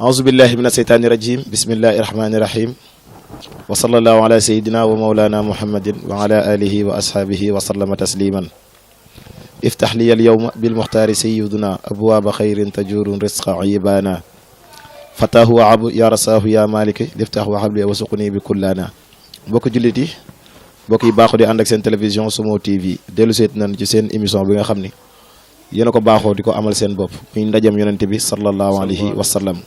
أعوذ بالله من الشيطان الرجيم بسم الله الرحمن الرحيم وصلى الله على سيدنا ومولانا محمد وعلى آله وأصحابه وسلم تسليما افتح لي اليوم بالمختار سيدنا أبواب خير تجور رزق عيبانا فتاه وعب يا رساه يا مالك لفتح وحبلي وسقني بكلانا بوك جلتي بوك باخو دي ànd ak seen télévision Sumo TV delu seet nañ ci seen émission bi nga xam ni yéen a ko baaxoo di ko amal seen bopp muy ndajam yonente bi sallallahu alayhi wa sallam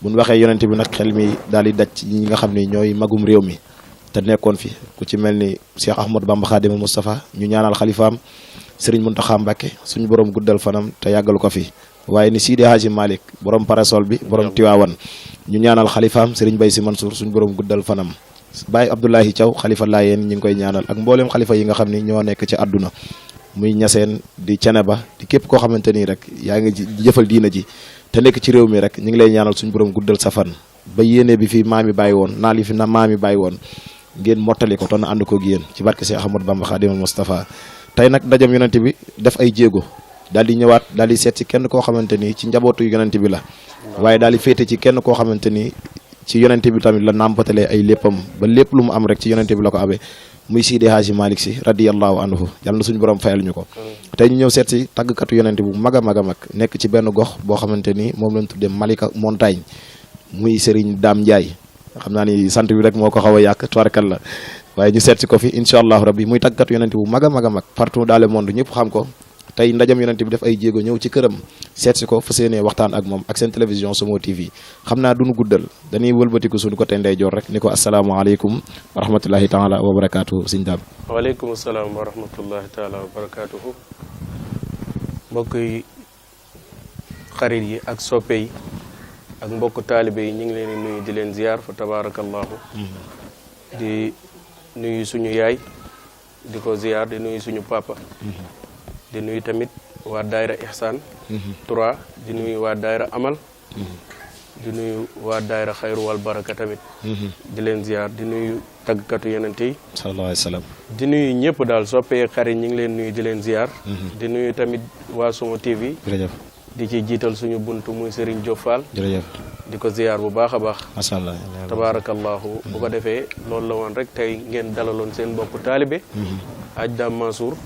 bu ñu waxee yonente bi nag xel mi daal di daj ñi nga xam ni ñooy magum réew mi te nekkoon fi ku ci mel ni Cheikh Ahmadou Bamba Khadimul Moustapha ñu ñaanal xalifaam Serigne Mountakha Mbacké suñu borom guddal fanam te yàggal ko fi waaye ni Sidi Hadji Malick borom parasol bi borom Tiwaawan ñu ñaanal xalifaam Serigne Baye Sy Mansour suñu borom guddal fanam Baye Abdoulahi Thiaw xalifa Laayeen ñi ngi koy ñaanal ak mbooleem xalifa yi nga xam ni ñoo nekk ci àdduna muy ñaseen di Ceneba di képp koo xamante nii rek yaa ngi jëfal diina ji te nekk ci réew mi rek ñu ngi lay ñaanal suñu borom guddal sa fan ba yéene bi fi maam yi bàyyi woon naal yi fi na maam yi bàyyi woon ngeen mottali ko ton ànd ko yéen ci barke Cheikh Ahmadou Bamba Khadimul Moustapha tey nag ndajam yonente bi def ay jéego daal di ñëwaat daal di seet ci kenn koo xamante ni ci njabootu yonente bi la waaye daal di féete ci kenn koo xamante ni ci yonente bi tamit la nàmpatalee ay léppam ba lépp lu mu am rek ci yonente bi la ko amee muy Sidi Hadji Malick Sy radiyallahu anhu yàlla na suñu borom fayal ñu ko tey ñu ñëw seet si tàggkatu yonente bu mag a mag a mag nekk ci benn gox boo xamante ni moom lañ tuddee Malika Montagne muy Serigne Dame Ndiaye xam naa ni sant bi rek moo ko xaw a yàq tubarkal la waaye ñu seet si ko fi incha allahu rabbi muy tàggkatu yonente bu mag a mag a mag partout dans le monde ñëpp xam ko tey ndajam yonente bi def ay jéego ñëw ci këram seet si ko fa seenee waxtaan ak moom ak seen télévision Sumo TV xam naa duñu guddal dañuy wëlbatiku suñu côté ndeyjoor rek ni ko asalaamaaleykum wa rahmatullahi taala wa barakaatuhu sëñ Dame. waaleykum salaam wa rahmatullahi taala wa barakaatuhu mbokk yi xarit yi ak soppe yi ak mbokk taalibe yi ñu ngi leen di nuyu di leen ziar fa tabaarakallahu di nuyu suñu yaay di ko ziar di nuyu suñu papa di nuyu tamit waa daayira Ihsan 3 di nuyu waa daayira Amal di nuyu waa daayira Xayru wal Baraka tamit di leen ziar di nuyu tàggkatu yonente yi sallallahu alayhi wa sallam di nuyu ñëpp daal soppee xarit ñu ngi leen nuyu di leen ziar di nuyu tamit waa Sumo TV jërëjëf di ci jiital suñu buntu muy Serigne Diop Fall jërëjëf di ko ziar bu baax a baax macha allah tabaarakallahu bu ko defee loolu la woon rek tey ngeen dalaloon seen mbokku taalibe Hadj Dame Mansour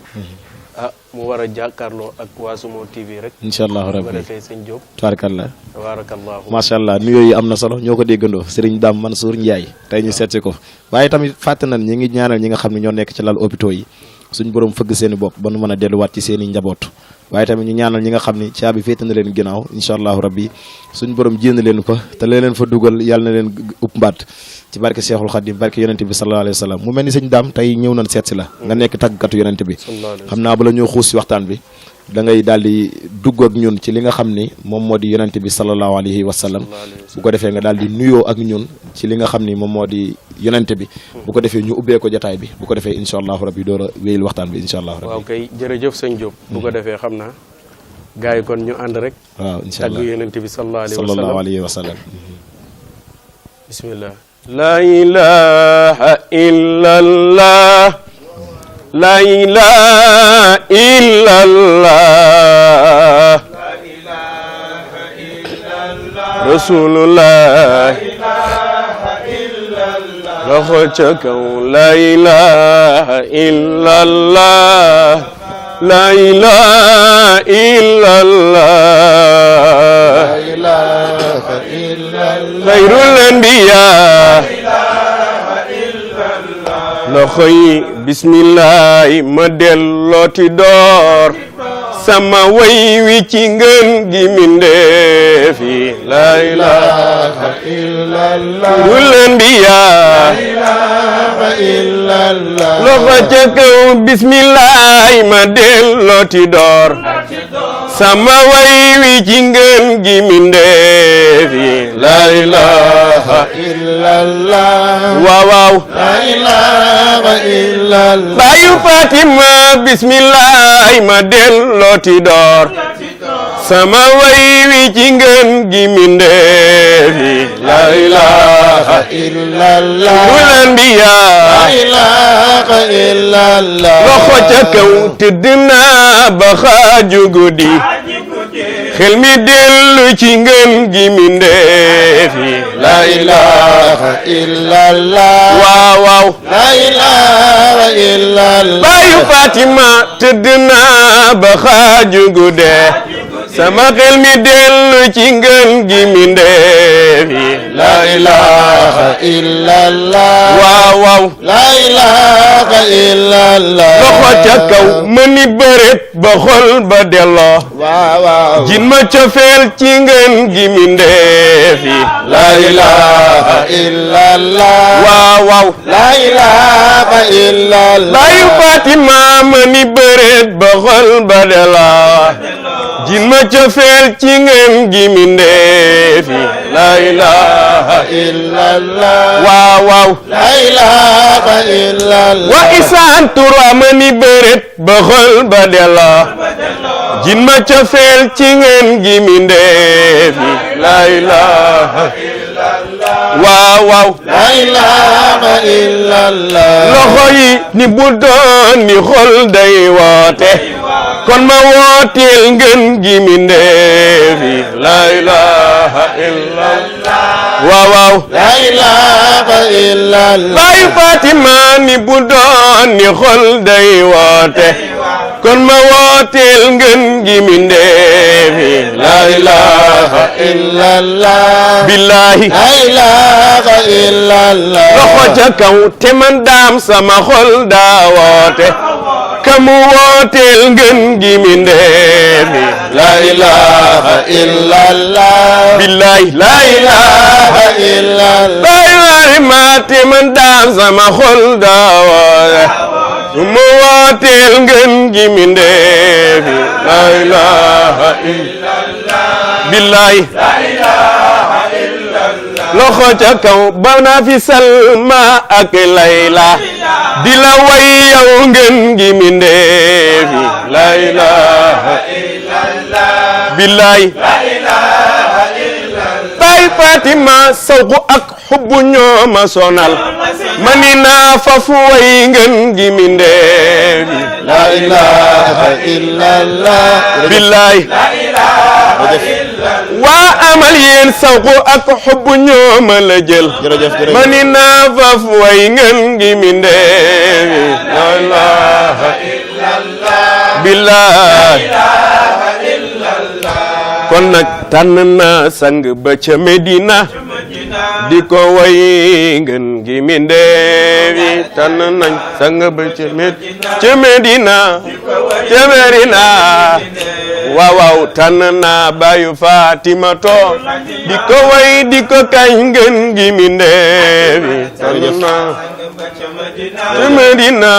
mu war a jàkkaarloo ak waa Sumo TV rek incha allahu rabbi bu ko defee sëñ Diop tabaarakallah macha allah nuyoo yi am na solo ñoo ko déggandoo Serigne Dame Mansour Ndiaye tey ñu seet si ko waaye tamit fàtte nañ ñi ngi ñaanal ñi nga xam ne ñoo nekk ci lal hôpitaux yi suñu borom fëgg seen i bopp ba nu mën a delluwaat ci seen i njaboot waaye tamit ñu ñaanal ñi nga xam ni caabi féete na leen ginnaaw incha allahu rabbi suñu borom jénn leen ko te leen fa dugal yàlla na leen upp mbaat ci barke Cheikhul Khadim barke yonente bi sallallahu alayhi wa sallam mu mel ni sëñ Dame tey ñëw nañ seet si la nga nekk tàggkatu yonente bi xam naa bala ñoo xuus si waxtaan bi da ngay daal di dugg ak ñun ci li nga xam ni moom moo di yonente bi sallallahu alayhi wa sallam bu ko defee nga daal di nuyoo ak ñun ci li nga xam ni moom moo di yonente bi bu ko defee ñu ubbee ko jotaay bi bu ko defee incha allahu rabbi door a wéyal waxtaan bi incha allahu rabbi waaw kay jërëjëf sëñ Diop bu ko defee xam naa gars yi kon ñu ànd rek waaw incha allah tàgg yonente bi sallallahu alayhi wa sallam bismillah la ilaha illallah la ilaha illallah rasulullah loxo ca kaw la ilaha illallah la ilaha illallah xayrul anbiya loxo yi bismillah ma dellooti door sama way wi ci ngën gi mindeef yi la ilaha illallah xayrul anbiya loxo ca kaw bismillah ma dellooti door sama way wi ci ngën gi mindeef yi la ilaha illallah waaw waaw la ilaha illallah bayu Fatima bismillah ma dellooti door sama way wi ci ngën gi mindeef yi la ilaha illallah xayrul anbiya la ilaha illallah loxo ca kaw tëdd naa ba xaaju guddi xel mi dellu ci ngën gi mindeef ilaha illallah waaw waaw la ilaha illallah baayu Fatima tëdd naa ba xaaju guddee sama xel mi dellu ci ngën gi mi ndeefi la ilaha illallah waaw waaw la ilaha illallah loxo ca kaw ma ni bëret ba xol ba delloo waaw waaw jin ma cofeel ci ngën gi mi ndeefi la ilaha illallah waaw waaw la ilaha illallah baayu Fatima ma ni bëret ba xol ba delloo jin ma cofeel ci ngën gi mi ndeefi la ilaha illallah waaw waaw la ilaha illallah wa isaan tura ma ni bëret ba xol ba delloo jin ma cofeel ci ngën gi mi ndeefi la ilaha waaw waaw la ilaha illallah loxo yi ni bu doon ni xol day woote kon ma wooteel ngën gi mi ndeefi la ilaha illallah waaw waaw la ilaha illallah baayu Fatima ni bu doon ni xol day woote kon ma wooteel ngën gi mi ndeefi la ilaha illallah billahi la ilaha illallah loxo ca kaw te man daam sama xol daa woote kamu wooteel ngën gi mi ndeefi la ilaha illallah billahi la ilaha illallah baay waay ma te man daam sama xol daa woote mu wooteel ngën gi mi ndeefi la ilaha illallah billahi la ilaha illallah loxo ca kaw ba naa fi Salma ak Layla di la way yow ngën gi mi ndeefi la ilaha illallah billahi la ilaha illallah baay Fatima sawqu ak xubbu ñooma sonal mani naa fafu way ngën gi mi ndeefi la ilaha illallah billahi la ilaha illallah waa amal yéen sawqu ak xubbu ñooma la jël mani naa fafu way ngën gi mi ndeefi la ilaha illallah billahi la ilaha illallah kon nag tànn naa sang ba ca Medina di ko way ngën gi mi ndeefi tànn nañ sang ba ca Medina ca Medina waaw waaw tànn naa baayu Fatima to di ko way di ko kañ ngën gi mi ndeefi tànn naa ca Medina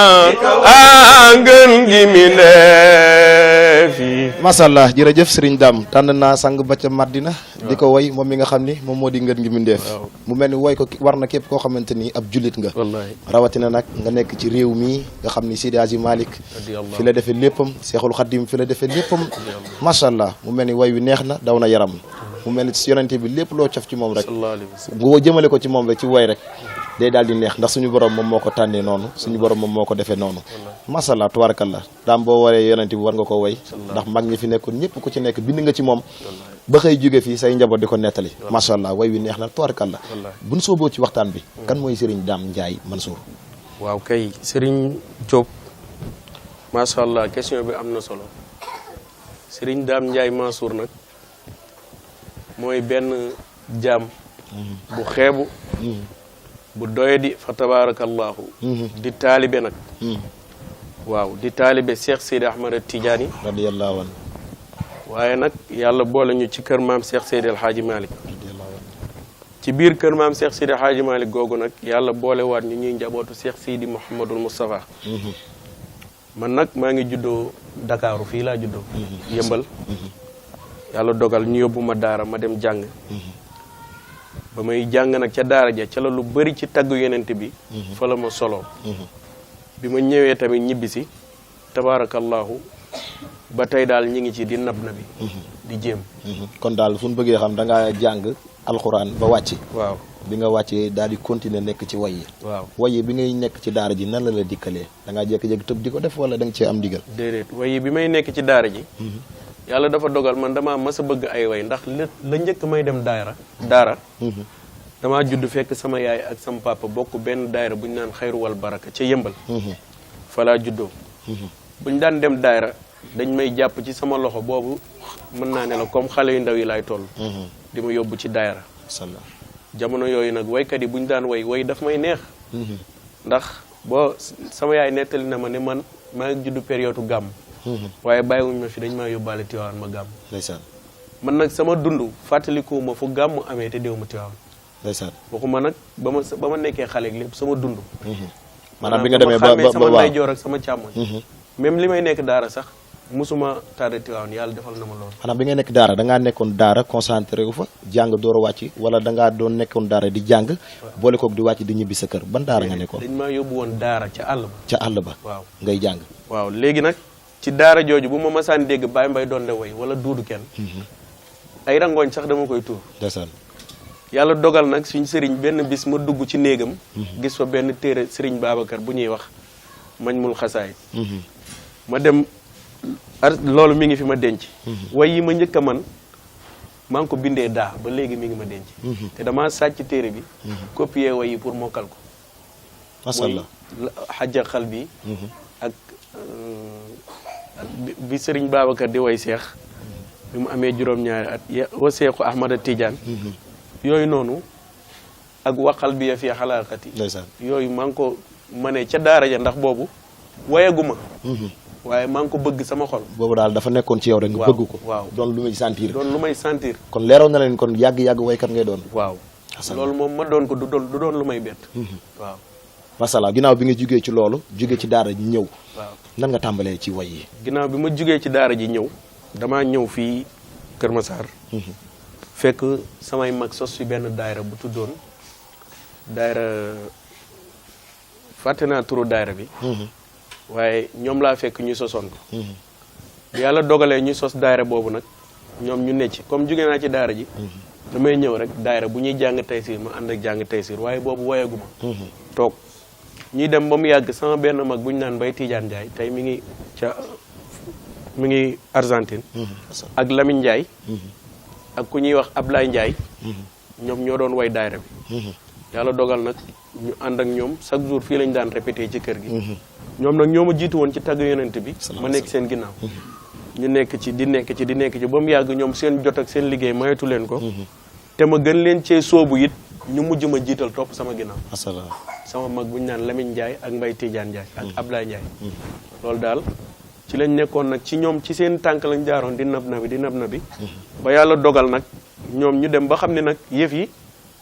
ngën gi mi ndeefi masallah jërëjëf Serigne Dame tànn naa sang ba ca Madina di ko way moom mi nga xam ni moom moo di ngën gi mi ndeef mu mel ni woy ko war na képp koo xamante ni ab jullit nga wallahi rawatina nag nga nekk ci réew mi nga xam ni Seydi Hadji Malick fi la defee léppam Seexul Xadim fi la defee léppam macha allah mu mel ni way wi neex na daw na yaram mu mel ni yonente bi lépp loo cof ci moom rek nga jëmale ko ci moom rek ci way rek day daal di neex ndax suñu borom moom moo ko tànnee noonu suñu borom moom moo ko defee noonu macha allah tubaarakallah daam boo waree yonente bi war nga ko way ndax mag ñi fi nekkoon ñëpp ku ci nekk bind nga ci moom ba xëy jóge fii say njaboot di ko nettali macha allah way wi neex na tubaarakallah buñ sooboo ci waxtaan bi kan mooy Serigne Dame Ndiaye Mansour waaw kay Serigne Diop macha allah question bi am na solo Serigne Dame Ndiaye Mansour nag mooy benn jaam bu xeebu bu doyadi fa tabarakallahu di taalibe nag waaw di taalibe Cheikh Seydi Ahmad Tidiane radiyallahu anhu waaye nag yàlla boole ñu ci kër maam Cheikh Seydi El Hadji Malick ci biir kër maam Cheikh Seydi El Hadji Malick googu nag yàlla boole waat ñu ñuy njabootu Cheikh Seydi Mouhamadul Moustapha man nag maa ngi juddoo Dakaaru fii laa juddoo yëmbal yàlla dogal ñu yóbbu ma daara ma dem jàng ba may jàng nag ca daara ja ca la lu bari ci tagg yonent bi fa la ma solo bi ma ñëwee tamit ñibbisi tabaarakallahu ba tey daal ñi ngi ci di nab na bi di jéem kon daal fu ñu bëggee xam da ngaa jàng alxuraan ba wàcc waaw bi nga wàccee daal di continuer nekk ci way yi waaw way yi bi ngay nekk ci daara ji nan la la dikkalee da ngaa jékki-jékki tëb di ko def wala da nga cee am digal déedéet way yi bi may nekk ci daara ji yàlla dafa dogal man dama mas a bëgg ay way ndax la njëkk may dem daara damaa judd fekk sama yaay ak sama papa bokk benn daayira bu ñu naan xayru wal baraka ca yëmbal fa laa juddoo bu ñu daan dem daayira dañ may jàpp ci sama loxo boobu mën naa ne la comme xale yu ndaw yi laay toll di ma yóbbu ci daayira jamono yooyu nag waykat yi bu ñu daan way daf may neex ndax boo sama yaay nettali na ma ne man maa ngi judd période gàmm waaye bàyyiwuñ ma fi dañ maa yóbbaale Tiwaawan ma gàmm man nag sama dund fàttalikuwu ma fu gàmm amee te déw ma Tiwaawan waxuma nag ba ma nekkee xale ak lépp sama dund maanaam bi nga demee ba sama ndeyjoor ak sama càmmoñ même li may nekk daara sax musuma tardé Tiwaawan yàlla defal na ma loolu maanaam bi nga nekk daara da ngaa nekkoon daara concentré wu fa jàng door a wàcc wala da ngaa doon nekkoon daara di jàng boole koog di wàcc di ñibbi sa kër ban daara nga nekkoon dañ maa yóbbu woon daara ca àll ba waaw ngay jàng waaw léegi nag ci daara jooju bu ma masaan dégg Baye Mbaye doon de way wala duudu kenn ay rangooñ sax dama koy tuur ndeysaan yàlla dogal nag suñ sëriñ benn bis ma dugg ci néegam gis fa benn téere sëriñ Babacar bu ñuy wax Majmul Xasaayid ma dem loolu mi ngi fi ma denc way yi ma njëkk a man maa ngi ko bindee daa ba léegi mi ngi ma denc te dama sàcc téere bi copier way yi pour mokkal ko masallah xajja xal bi ak bi sëriñ Babacar di way seex bi mu amee juróom-ñaari at wa seexu Ahmada Tidiane yooyu noonu ak waqal bi ya fi xalaaqati yooyu maa ngi ko mënee ca daara ja ndax boobu wayaguma waaye maa ngi ko bëgg sama xol boobu daal dafa nekkoon ci yow rek nga bëgg ko waaw doon lu may sentir kon leeroon na leen kon yàgg-yàgg waykat ngay doon waaw loolu moom ma doon ko du doon lu may bett waaw masala ginnaaw bi nga jugee ci loolu jugee ci daara ji ñëw waaw nan nga tàmbalee ci way yi ginnaaw bi ma jugee ci daara ji ñëw damaa ñëw fii Kër Massar fekk samay mag sos fi benn daayira bu tuddoon daayira fàtte naa turu daayira bi waaye ñoom laa fekk ñu sosoon ko bi yàlla dogalee ñu sos daayira boobu nag ñoom ñu necc comme jóge naa ci daara ji damay ñëw rek daayira bu ñuy jàng taysiir ma ànd ak jàng taysiir waaye boobu woyaguma toog ñuy dem ba mu yàgg sama benn mag bu ñu naan Bay Tidiane Ndiaye tey mi ngi Argentine ak Lamine Ndiaye ak ku ñuy wax Ablaye Ndiaye ñoom ñoo doon way daayira bi yàlla dogal nag ñu ànd ak ñoom chaque jour fii lañu daan répété ci kër gi ñoom nag ñoo ma jiitu woon ci tagg yonent bi ma nekk seen ginnaaw ñu nekk ci di nekk ci ba mu yàgg ñoom seen jot ak seen liggéey mayatu leen ko te ma gën leen cee soobu it ñu mujj ma jiital topp sama ginnaaw sama mag bu ñu naan Lamine Ndiaye ak Mbaye Tidiane Ndiaye ak Ablaye Ndiaye loolu daal ci lañ nekkoon nag ci ñoom ci seen tànk lañ jaaroon di nab na bi ba yàlla dogal nag ñoom ñu dem ba xam ne nag yëf yi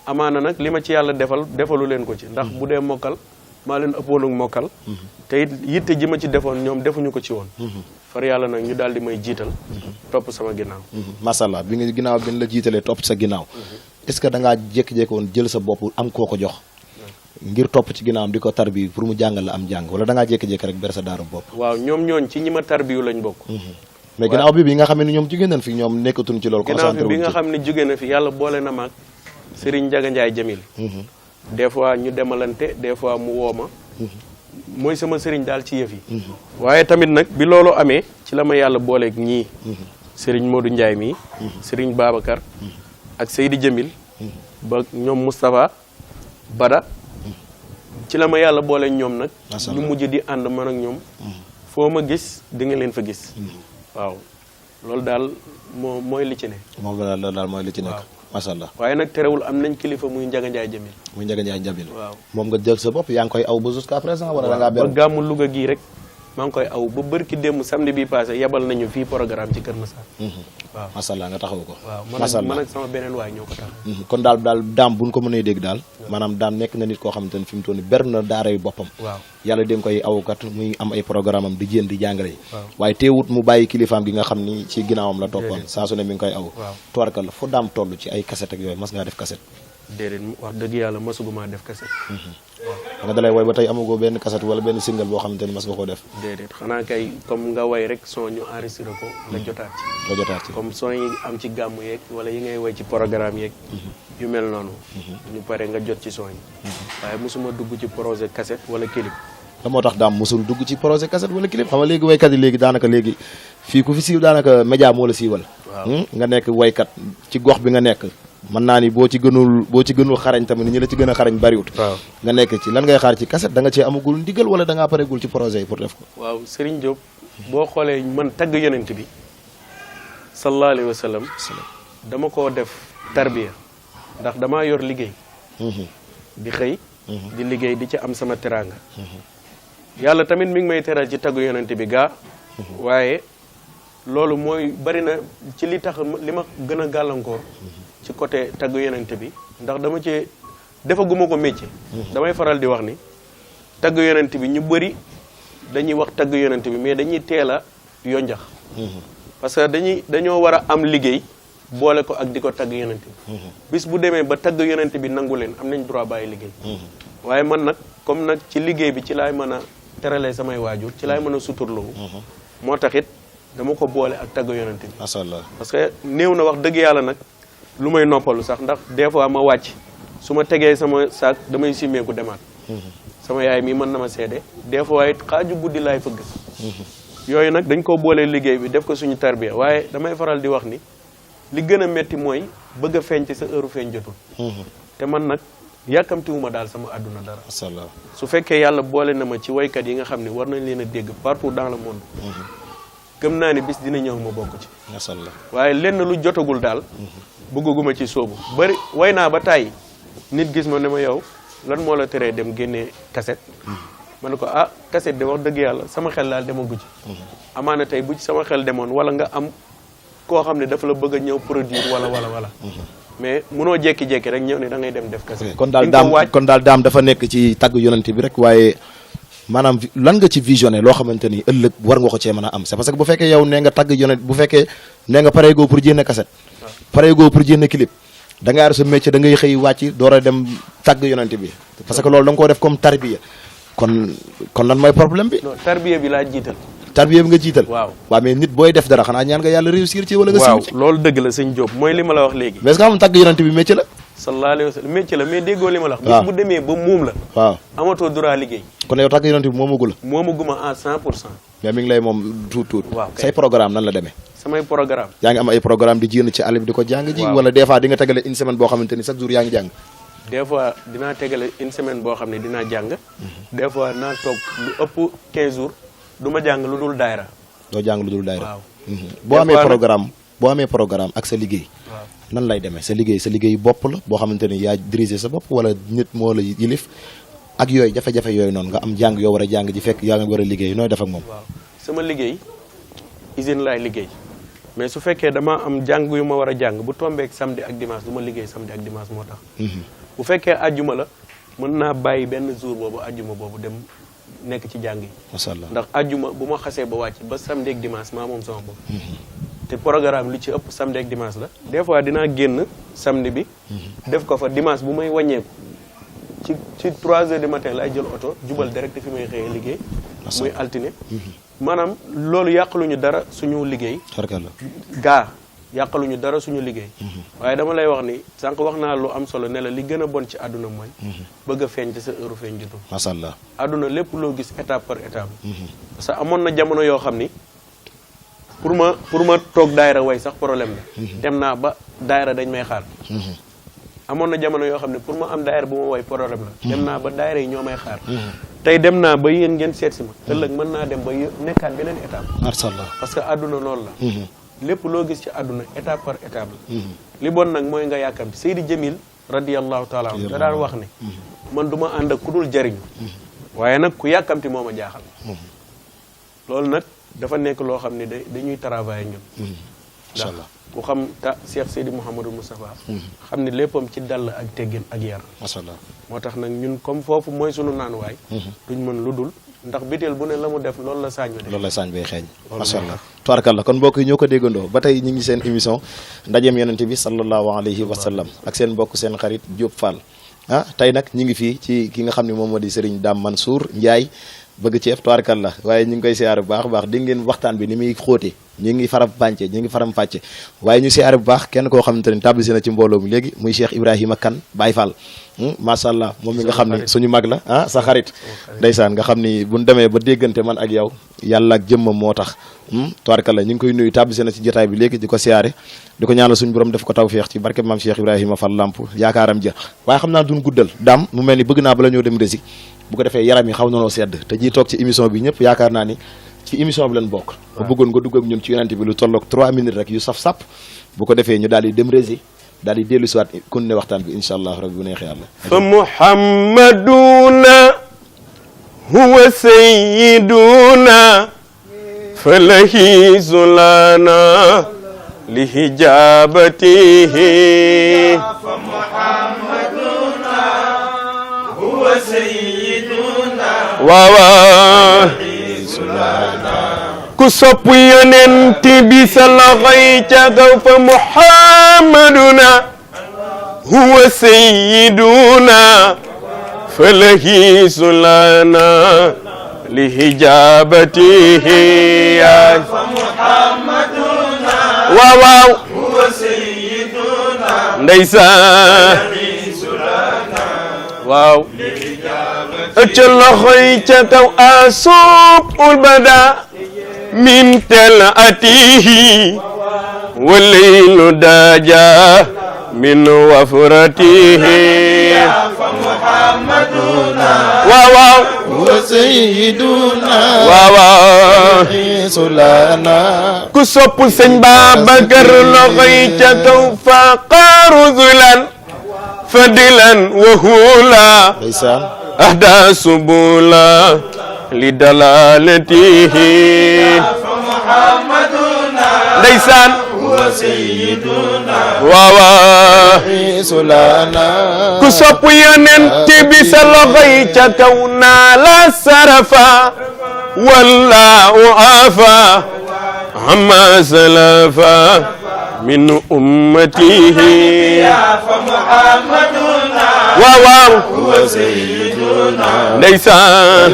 amaana nag li ma ci yàlla defalu leen ko ci ndax bu dee mokkal maa leen ëppoon ak mokkal te it yitte ji ma ci defoon ñoom defuñu ko ci woon far yàlla nag ñu daal di may jiital topp sama ginnaaw mashallah bi nga ginnaaw bi la jiitalee topp sa ginnaaw est-ce que da ngaa jékki-jékki woon jël sa bopp am koo ko jox ngir topp ci ginnaawam di ko tarbi pour mu jàngal la am jàng wala da ngaa jékki-jékki rek ber sa daaru bopp waaw ñoom ñooñ ci ñi ma tarbiyu lañ bokk mais ginnaaw bi nga xam ne ñoom jóge nañ fi ñoom nekkatuñ ci loolu ginnaaw bi nga xam ne jóge na fi yàlla boole na maag Serigne Ndiaga Ndiaye Jamil des fois ñu demalante des fois mu woo ma mooy sama sëriñ daal ci yëf yi waaye tamit nag bi loolu amee ci la ma yàlla booleeg ñii Serigne Modou Ndiaye mii Serigne Babacar ak Seydi Jamil ba ñoom Moustapha Bada ci la ma yàlla booleeg ñoom nag ñu mujj di ànd man ak ñoom foo ma gis di nga leen fa gis waaw loolu daal mooy li ci ne moom daal mooy li ci nekk macha allah waaye nag terewul am nañ kilifa muy Ndiaga Ndiaye Jamil muy Ndiaga Ndiaye Jamil waaw moom nga jël sa bopp yaa ngi koy aw ba jusqu'à présent wala da ngaa ber ba gàmmu Louga gii rek maa ngi koy aw ba bërki démb samedi bi passé yebal nañu fii programme ci Kër Massar waaw macha allah nga taxaw ko waaw man ak sama beneen waay ñoo ko tax kon daal daam buñ ko mënee dégg daal maanaam daam nekk na nit koo xamante ne fi mu toll nii ber na daara yu boppam waaw yàlla dénk koy awkat muy am ay programme am di jéem di jàngale waaye teewut mu bàyyi kilifaam gi nga xam ni ci ginnaawam la toppoon saa su ne mi ngi koy aw tuwarkal la foo daam toll ci ay cassette ak yooyu mas ngaa def cassette déedéet wax dëgg yàlla masuguma def cassette nga dalay way ba tey amagoo benn cassette wala benn single boo xamante ni mas nga koo def déedéet xanaa kay comme nga way rek son ñu enregistré ko nga jotaat ci comme son yi am ci gàmmu yeeg wala yi ngay way ci programme yeeg yu mel noonu ñu pare nga jot ci son yi waaye mosuma dugg ci projet cassette wala clip la moo tax daam mosul dugg ci projet cassette wala clip xam nga léegi waykat yi léegi daanaka léegi fii ku fi siiw daanaka média moo la siiwal nga nekk waykat ci gox bi nga nekk mën naa ni boo ci gënul xarañ tamit ñi la ci gën a xarañ bariwut. waaw nga nekk ci lan ngay xaar ci cassette da nga cee amagul ndigal wala da ngaa pareegul ci projet yi pour def ko. waaw Serigne Diop boo xoolee man tagg yonent bi sallallahu alayhi wa sallam dama koo def tarbiya ndax damaa yor liggéey. di xëy. di liggéey di ci am sama teraanga. yàlla tamit mi ngi may teral ci tagg yonent bi gaa. waaye loolu mooy bari na ci li tax li ma gën a gàllankoor. ci côté tagg yonent bi ndax dama ci defaguma ko métier. damay faral di wax ni tagg yonent bi ñu bëri dañuy wax tagg yonent bi mais dañuy teel a yonjax parce que dañoo war a am liggéey boole ko ak di ko tagg yonent bi bis bu demee ba tagg yonent bi nangu leen am nañ droit bàyyi liggéey waaye man nag comme nag ci liggéey bi ci laay mën a teralee samay waajur ci laay mën a suturloo moo taxit dama ko boole ak tagg yonent bi macha allah parce que néew na wax dëgg yàlla nag lu may noppalu sax ndax des fois ma wàcc su ma tegee sama saak damay simmeeku demaat sama yaay mii mën na ma seede des fois it xaaju guddi laay fëgg yooyu nag dañ koo boolee liggéey bi def ko suñu tarbiya waaye damay faral di wax ni li gën a metti mooy bëgg a feeñ ci sa heure feeñ jotul te man nag yàkkamtiwuma daal sama àdduna dara macha allah su fekkee yàlla boole na ma ci waykat yi nga xam ne war nañ leen a dégg partout dans le monde gëm naa ni bis dina ñëw ma bokk ci macha allah waaye lenn lu jotagul daal bëggaguma ci soobu bari way naa ba tàyyi nit gis ma ne ma yow lan moo la teree dem génnee cassette ma ne ko ah cassette de wax dëgg yàlla sama xel daal demagu ci amaana tey bu ci sama xel demoon wala nga am koo xam ne dafa la bëgg a ñëw produire wala mais munoo jekki-jekki rek ñëw ne da ngay dem def cassette kon daal daam dafa nekk ci tagg yonent bi rek waaye maanaam lan nga ci visionné loo xamante ni ëllëg war nga ko cee mën a am c'est parce que bu fekkee yow nee nga tagg yonent bu fekkee nee nga pareegoo pour jénne cassette pareegoo pour jénne clip da nga yar sa métier da ngay xëy wàcc door a dem tagg yonent bi parce que loolu da nga koo def comme tarbiya kon lan mooy problème bi non tarbiya bi laa jiital tarbiya bi nga jiital waaw mais nit booy def dara xanaa ñaan nga yàlla réussir ci wala nga siiw ci loolu dëgg la sëñ Diop mooy li ma la wax léegi mais est-ce que xam tagg yonent bi métier la sallallahu alayhi wa sallam métier la mais déggoo li ma la wax bis bu demee ba muum la waaw amatoo droit liggéey kon yow tagg yonent bi moomagula moomaguma à 100% mais mi ngi lay moom tuut waaw say programme nan la demee samay programme yaa ngi am ay programme di jénn ci àll bi di ko jàng ji wala des fois di nga tegale une semaine boo xamante ni chaque jour yaa ngi jàng des fois dinaa tegale une semaine boo xam ne dinaa jàng des fois naa toog lu ëpp 15 jours du ma jàng lu dul daayra doo jàng lu dul daayra waaw boo amee programme ak sa liggéey waaw nan lay demee sa liggéey bopp la boo xamante ni yaa diriger sa bopp wala nit moo la yilif ak yooyu jafe-jafe yooyu noonu nga am jàng yoo war a jàng ji fekk yaa ngi war a liggéey nooy def ak moom waaw sama liggéey usine laay liggéey mais su fekkee dama am jàng yu ma war a jàng bu tombeek samedi ak dimanche du ma liggéey samedi ak dimanche moo tax bu fekkee ajjuma la mën naa bàyyi benn jour boobu ajjuma boobu dem nekk ci jàng yi macha allah ndax ajjuma bu ma xasee ba wàcc ba samedi ak dimanche maa moom sama bopp te programme lu ci ëpp samedi ak dimanche la des fois dinaa génn samedi bi def ko fa dimanche bu may wàññeeku ci 3 heures du matin laay jël oto jubal direct fi may xëyee liggéey muy altine maanaam loolu yàqaluñu dara suñu liggéey gaa yàqaluñu dara suñu liggéey waaye dama lay wax ni sànq wax naa lu am solo ne la li gën a bon ci àdduna mooy bëgg a feeñ ci sa heure feeñ jotul macha allah àdduna lépp loo gis étape par étape parce que amoon na jamono yoo xam ni pour ma toog daayira way sax problème la dem naa ba daayira dañ may xaar amoon na jamono yoo xam ne pour ma am daayira bu ma way problème la dem naa ba daayira yi ñoo may xaar tey dem naa ba yéen ngeen seet si ma ëllëg mën naa dem ba nekkaat beneen étape macha allah parce que àdduna loolu la lépp loo gis ci àdduna étape par étape la li bon nag mooy nga yàkkamti Seydi Jamil radiyallahu taala anhu da daan wax ne man du ma ànd ak ku dul jariñu waaye nag ku yàkkamti moo ma jaaxal loolu nag dafa nekk loo xam ne dañuy travailler ñun incha allah ku xam Cheikh Seydi Mouhamadou Moustapha xam ne léppam ci dal ak teggin ak yar macha allah moo tax nag ñun comme foofu mooy sunu naanuwaay duñ mën lu dul ndax biteel bu ne la mu def loolu la saañ def loolu la saañ bay xeeñ macha allah tubaarkalla kon mbokk yi ñoo ko déggandoo ba tey ñu ngi seen émission ndajeem yonente bi sallallahu alayhi wa sallam ak seen mbokk seen xarit Diop Fall tey nag ñu ngi fii ci ki nga xam ne moom moo di Serigne Dame Mansour Ndiaye bëgg ceef tubaarkalla waaye ñu ngi koy siyaare bu baax a baax di ngeen waxtaan bi ni muy xóote ñu ngi faram pànce ñu ngi faram fàcce waaye ñu siyaare bu baax kenn koo xamante ni tablisi na ci mbooloo mi léegi muy Cheikh Ibrahima Kane Baye Fall macha allah moom mi nga xam ni suñu mag la sa xarit ndeysaan nga xam ni buñ demee ba déggante man ak yow yàlla ak jëmmam moo tax tubaarkalla ñu ngi koy nuyu tàbbisi na ci jotaay bi léegi di ko siyaare di ko ñaanal suñu borom def ko tawfeex ci barke maam Cheikh Ibrahima Fall Lamp yaakaaram ja waaye xam naa duñ guddal daam mu mel ni bëgg naa bala ñoo dem rési bu ko defee yaram yi xaw nanoo sedd te ñiy toog ci émission bi ñëpp yaakaar naa ni ci émission bi leen bokk ba bëggoon nga dugg ak ñun ci yonent bi lu tolloog 3 minutes rek yu saf-sap bu ko defee ñu daal di dem rési daal di dellu siwaat kon ne waxtaan bi incha allah rabbi bu neexee yàlla fa muhammaduna huwa sayyiduna falahi zulana lihijabatihi fa muhammaduna huwa sayyiduna waawa ku sopp yonent bi sa loxoy ca kaw fa muhammaduna huwa sayyiduna falahi sulana lihijabatihi ya fa muhammaduna waaw huwa sayyiduna ndeysaan waaw ca loxoy ca kaw asubul bada min talatihi walaylu daja min wafratihi fa muhammaduna waaw wa sayyiduna waaw sulana ku sopp sëñ Babacar loxoy ca kaw fa qaruzulan fadilan wa hula ndeysaan ahda subula li dalalatihi fa muhammaduna ndeysaan wa sayyiduna waaw sulana ku sopp yonent bi sa loxoy ca kaw naa la sarafa wallahu afa amma salafa min ummatihi fa muhammaduna waaw wa sayyiduna ndeysaan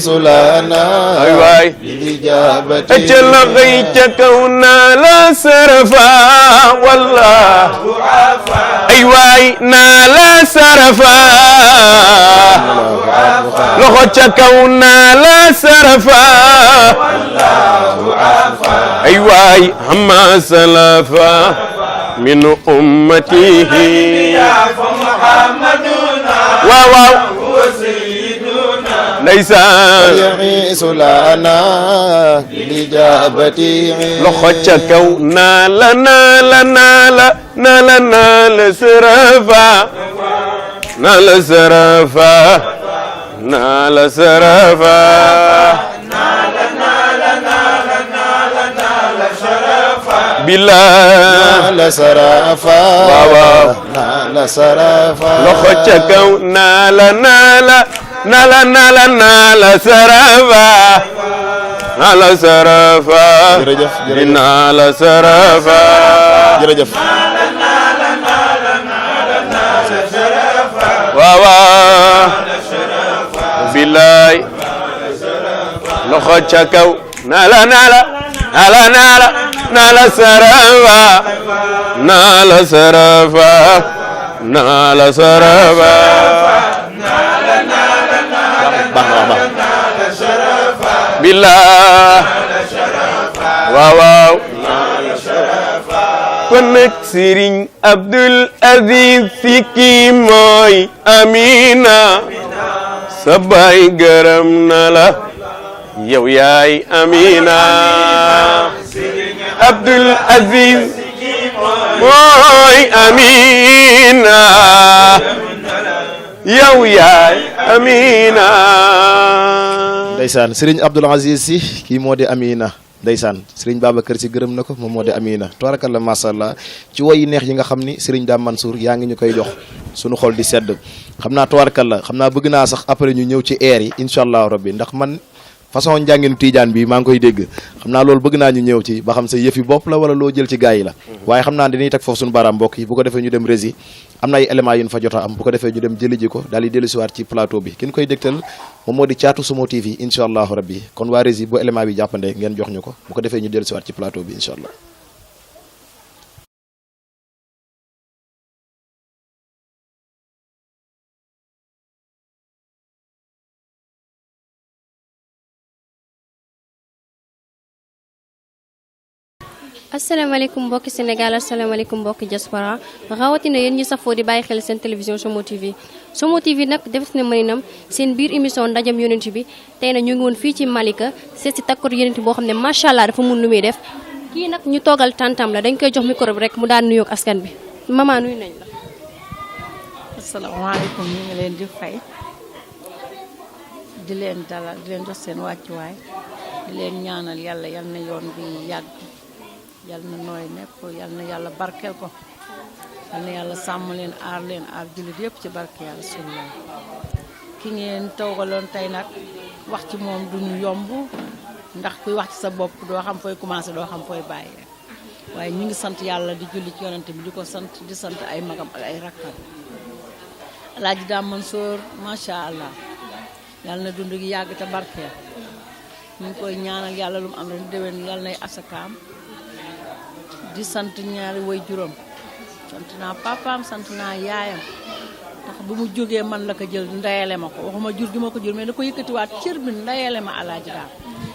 sulana ay waay lijabati ca loxoy ca kaw naa la sarafa wallahu afa ay waay naa la sarafa loxo ca kaw naa la sarafa wallahu afa ay waay amma salafa min ummatihi fa muhammaduna waaw ndeysaan sulana lijabati loxo ca kaw naa la sarafa naa la sarafa naa la sarafa billah la sarafa waaw la sarafa loxo ca kaw naa la sarafa naa la sarafa jërëjëf dinaa la sarafa jërëjëf waaw billaay loxo ca kaw naa la sarafa naa la sarafa naa la sarafa billah waaw kon nag Serigne Abdoul Aziz Sy kii mooy Amina sa baay gërëm na la yow yaay Amina Abdoul Aziz mooy Amina yow yaay Amina ndeysaan Serigne Abdoul Aziz Sy kii moo di Amina ndeysaan Serigne Babacar Sy gërëm na ko moom moo di Amina tabarakallah mashallah ci woy yi neex yi nga xam ni Serigne Dame Mansour yaa ngi ñu koy jox sunu xol di sedd xam naa tabarakallah xam naa bëgg naa sax après ñu ñëw ci air yi incha allah rabbi ndax man façon njànginu tiijaan bi maa ngi koy dégg xam naa loolu bëgg naa ñu ñëw ci ba xam sa yëfi bopp la wala loo jël ci gars yi la waaye xam naa dañuy teg foofu suñu baaraam mbokk yi bu ko defee ñu dem rési am na ay éléments yu ñu fa jot a am bu ko defee ñu dem jëli ji ko daal di dellu siwaat ci plateau bi ki ñu koy dégtal moom moo di Thiatou Somo TV incha allahu rabbi kon waa rési bu élément bi jàppande ngeen jox ñu ko bu ko defee ñu dellu siwaat ci plateau bi incha allah asalaamaaleykum mbokki Sénégal asalaamaaleykum mbokki diaspora rawatina yéen ñi safoo di bàyyi xel seen télévision Somo TV Somo TV nag def na mëninam seen biir émission ndajam yonent bi tey na ñu ngi woon fii ci Malika seet si takkatu yonent boo xam ne macha allah dafa mun lu muy def kii nag ñu toogal tantam la dañ koy jox micro bi rek mu daan nuyoog askan bi maman nuyu nañ la. asalaamaaleykum ñu ngi leen di fay di leen dalal di leen jox seen wàccuwaay di leen ñaanal yàlla yal na yoon bi yàgg. yal na nooy nepp yal na yàlla barkeel ko yal na yàlla sàmm leen aar jullit yëpp ci barke yàlla sunu ki ngeen toogaloon tey nag wax ci moom duñu yomb ndax kuy wax ci sa bopp doo xam fooy commencé doo xam fooy bàyyi waaye ñu ngi sant yàlla di julli ci yonante bi di ko sant di sant ay magam ak ay rakkam Alaaji Dame Mansour macha allah yal na dund gi yàgg te barkeel ñu ngi koy ñaanal yàlla lu mu am ren déwén yal nay asakaam di sant ñaari way juróom sant naa papaam sant naa yaayam ndax bu mu jógee man la ko jël ndayale ma ko waxuma jur gi ma ko jur mais da ko yëkkatiwaat cër bi ndayale ma Alaaji Dame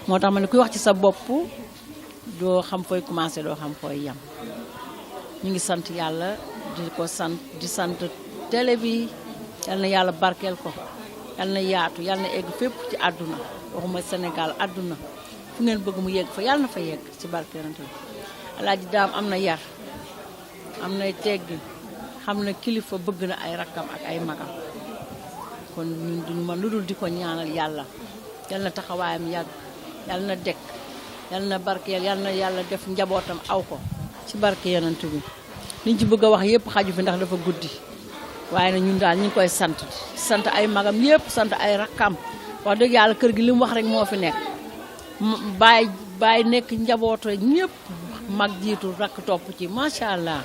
moo tax ma ne kuy wax ci sa bopp doo xam fooy commencé doo xam fooy yem ñu ngi sant yàlla di sant télé bi yal na yàlla barkeel ko yal na yaatu yal na egg fépp ci àdduna waxuma Sénégal àdduna fu ngeen bëgg mu yegg fa yàlla na fa yegg ci barkeelante bi Alaaji Dame am na yar am na teggi xam na kilifa bëgg na ay rakkam ak ay magam kon ñun duñu man lu dul di ko ñaanal yàlla yal na taxawaayam yàgg yal na dekk yal na barkeel yal na yàlla def njabootam aw ko ci barke yonent bi liñ ci bëgg a wax yëpp xaju fi ndax dafa guddi waaye nag ñun daal ñu ngi koy sant ay magam yëpp sant ay rakkam wax dëgg yàlla kër gi li mu wax rek moo fi nekk bàyyi nekk njabooto ñëpp mag jiitu rakk topp ci macha allah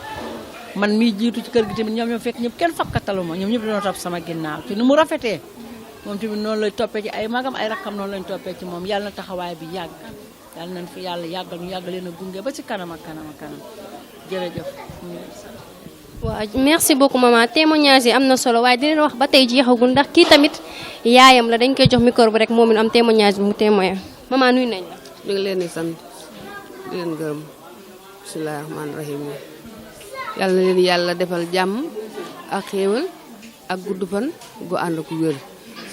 man mii jiitu ci kër gi tamit ñoom ñoo fekk ñëpp kenn fakkatalu ma ñoom ñëpp dañoo topp sama ginnaaw ci ni mu rafetee moom tamit noonu lay toppee ci ay magam ay rakkam noonu lañ toppee ci moom yàlla na taxawaay bi yàgg yàlla nañ fi yàlla yàggal ñu yàggal leen a gunge ba ci kanam ak kanam ak kanam jërëjëf. waaw merci beaucoup maman témoignage yi am na solo waaye dinañ wax ba tey jeexagul ndax kii tamit yaayam la dañ koy jox micro bi rek moom it am témoignage bi mu témoin maman nuyu nañ la. ñu ngi leen di sant di leen gërëm bismillaahi rahmaani rahiim yàlla na leen yàlla defal jàmm ak xéewal ak gudd fan gu ànd ku wér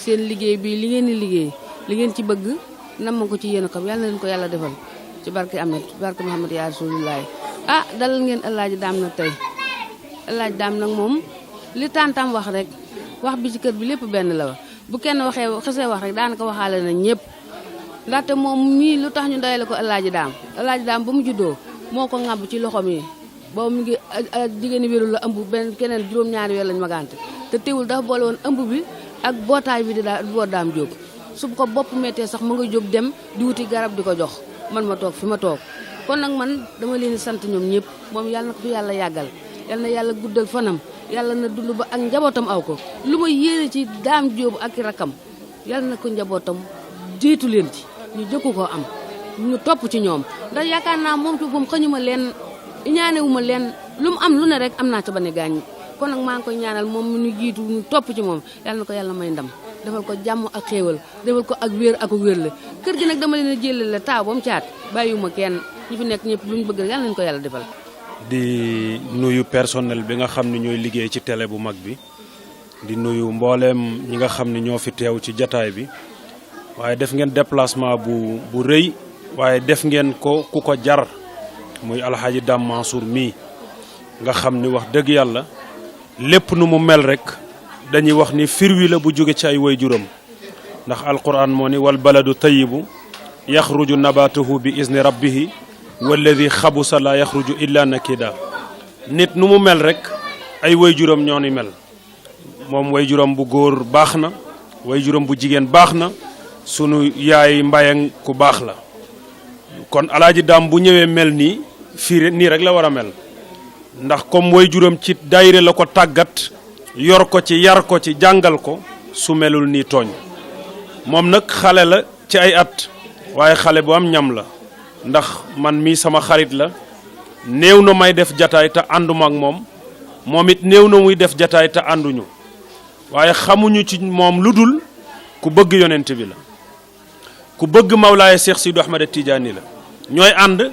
seen liggéey bi li ngeen di liggéey li ngeen ci bëgg nam ma ko ci yéen a xam yàlla na leen ko yàlla defal ci barke Amet ci barke Muhammad yaa Rasulullaahi dalal ngeen Alaaji Dame nag tey Alaaji Dame nag moom li tantam wax rek wax bi ci kër bi lépp benn la wax bu kenn waxee xasee wax rek daanaka waxaale na ñëpp ndaxte moom mii lu tax ñu doyale ko Alaaji Dame ba mu juddoo moo ko ŋàbb ci loxoom yi boobu mu ngi jigéeni wérul la ëmb benn keneen juróom-ñaari weer lañ magante te teewul dafa boole woon ëmb bi ak bootaay bi di boot Dame Diop su ko bopp méttee sax mu nga jóg dem di wuti garab di ko jox man ma toog fi ma toog kon nag man dama leen di sant ñoom ñëpp moom yàlla na ko fi yàlla yàggal yàlla na yàlla guddal fanam yàlla na dund ba ak njabootam aw ko lu ma yéene ci Dame Diop ak rakkam yàlla na ko njabootam jiitu leen ci ñu jëkku ko am ñu topp ci ñoom ndax yaakaar naa moom ci moom xëñuma leen ñaanewuma leen lu mu am lu ne rek am naa ca ba ne gaañ kon nag maa ngi koy ñaanal moom mu ñu jiitu ñu topp ci moom yàlla na ko yàlla may ndam defal ko jàmm ak xéewal defal ko ak wér ak wér la kër gi nag dama leen a jëlale taaw ba mu caat bàyyiwuma kenn ñi fi nekk ñëpp lu ñu bëgg rek yàlla nañu ko yàlla defal. di nuyu personnel bi nga xam ne ñooy liggéey ci télé bu mag bi di nuyu mbooleem ñi nga xam ne ñoo fi teew ci jataay bi waaye def ngeen déplacement bu rëy waaye def ngeen ko ku ko jar muy Alxaaji Dame Mansour mii nga xam ni wax dëgg yàlla lépp nu mu mel rek dañuy wax ni firwi la bu jóge ci ay waajuram ndax alquran moo ni wal baladu tayyibu yaxruju nabatuhu bi izni rabbihi walladi xabusa la yaxruju illa nakida nit nu mu mel rek ay waajuram ñoo ni mel moom waajuram bu góor baax na waajuram bu jigéen baax na sunu yaay mbayang ku baax la kon Alaaji Dame bu ñëwee mel nii fii nii rek la war a mel ndax comme waajuram ci daayira la ko tàggat yor ko ci yar ko ci jàngal ko su melul nii tooñ moom nag xale la ci ay at waaye xale bu am ñam la ndax man mii sama xarit la néew na may def jataay te ànduma ak moom it néew na muy def jataay te ànduñu waaye xamuñu ci moom lu dul ku bëgg yonent bi la ku bëgg Mawlaaye Cheikh Sidou Ahmed Tidiane la ñooy ànd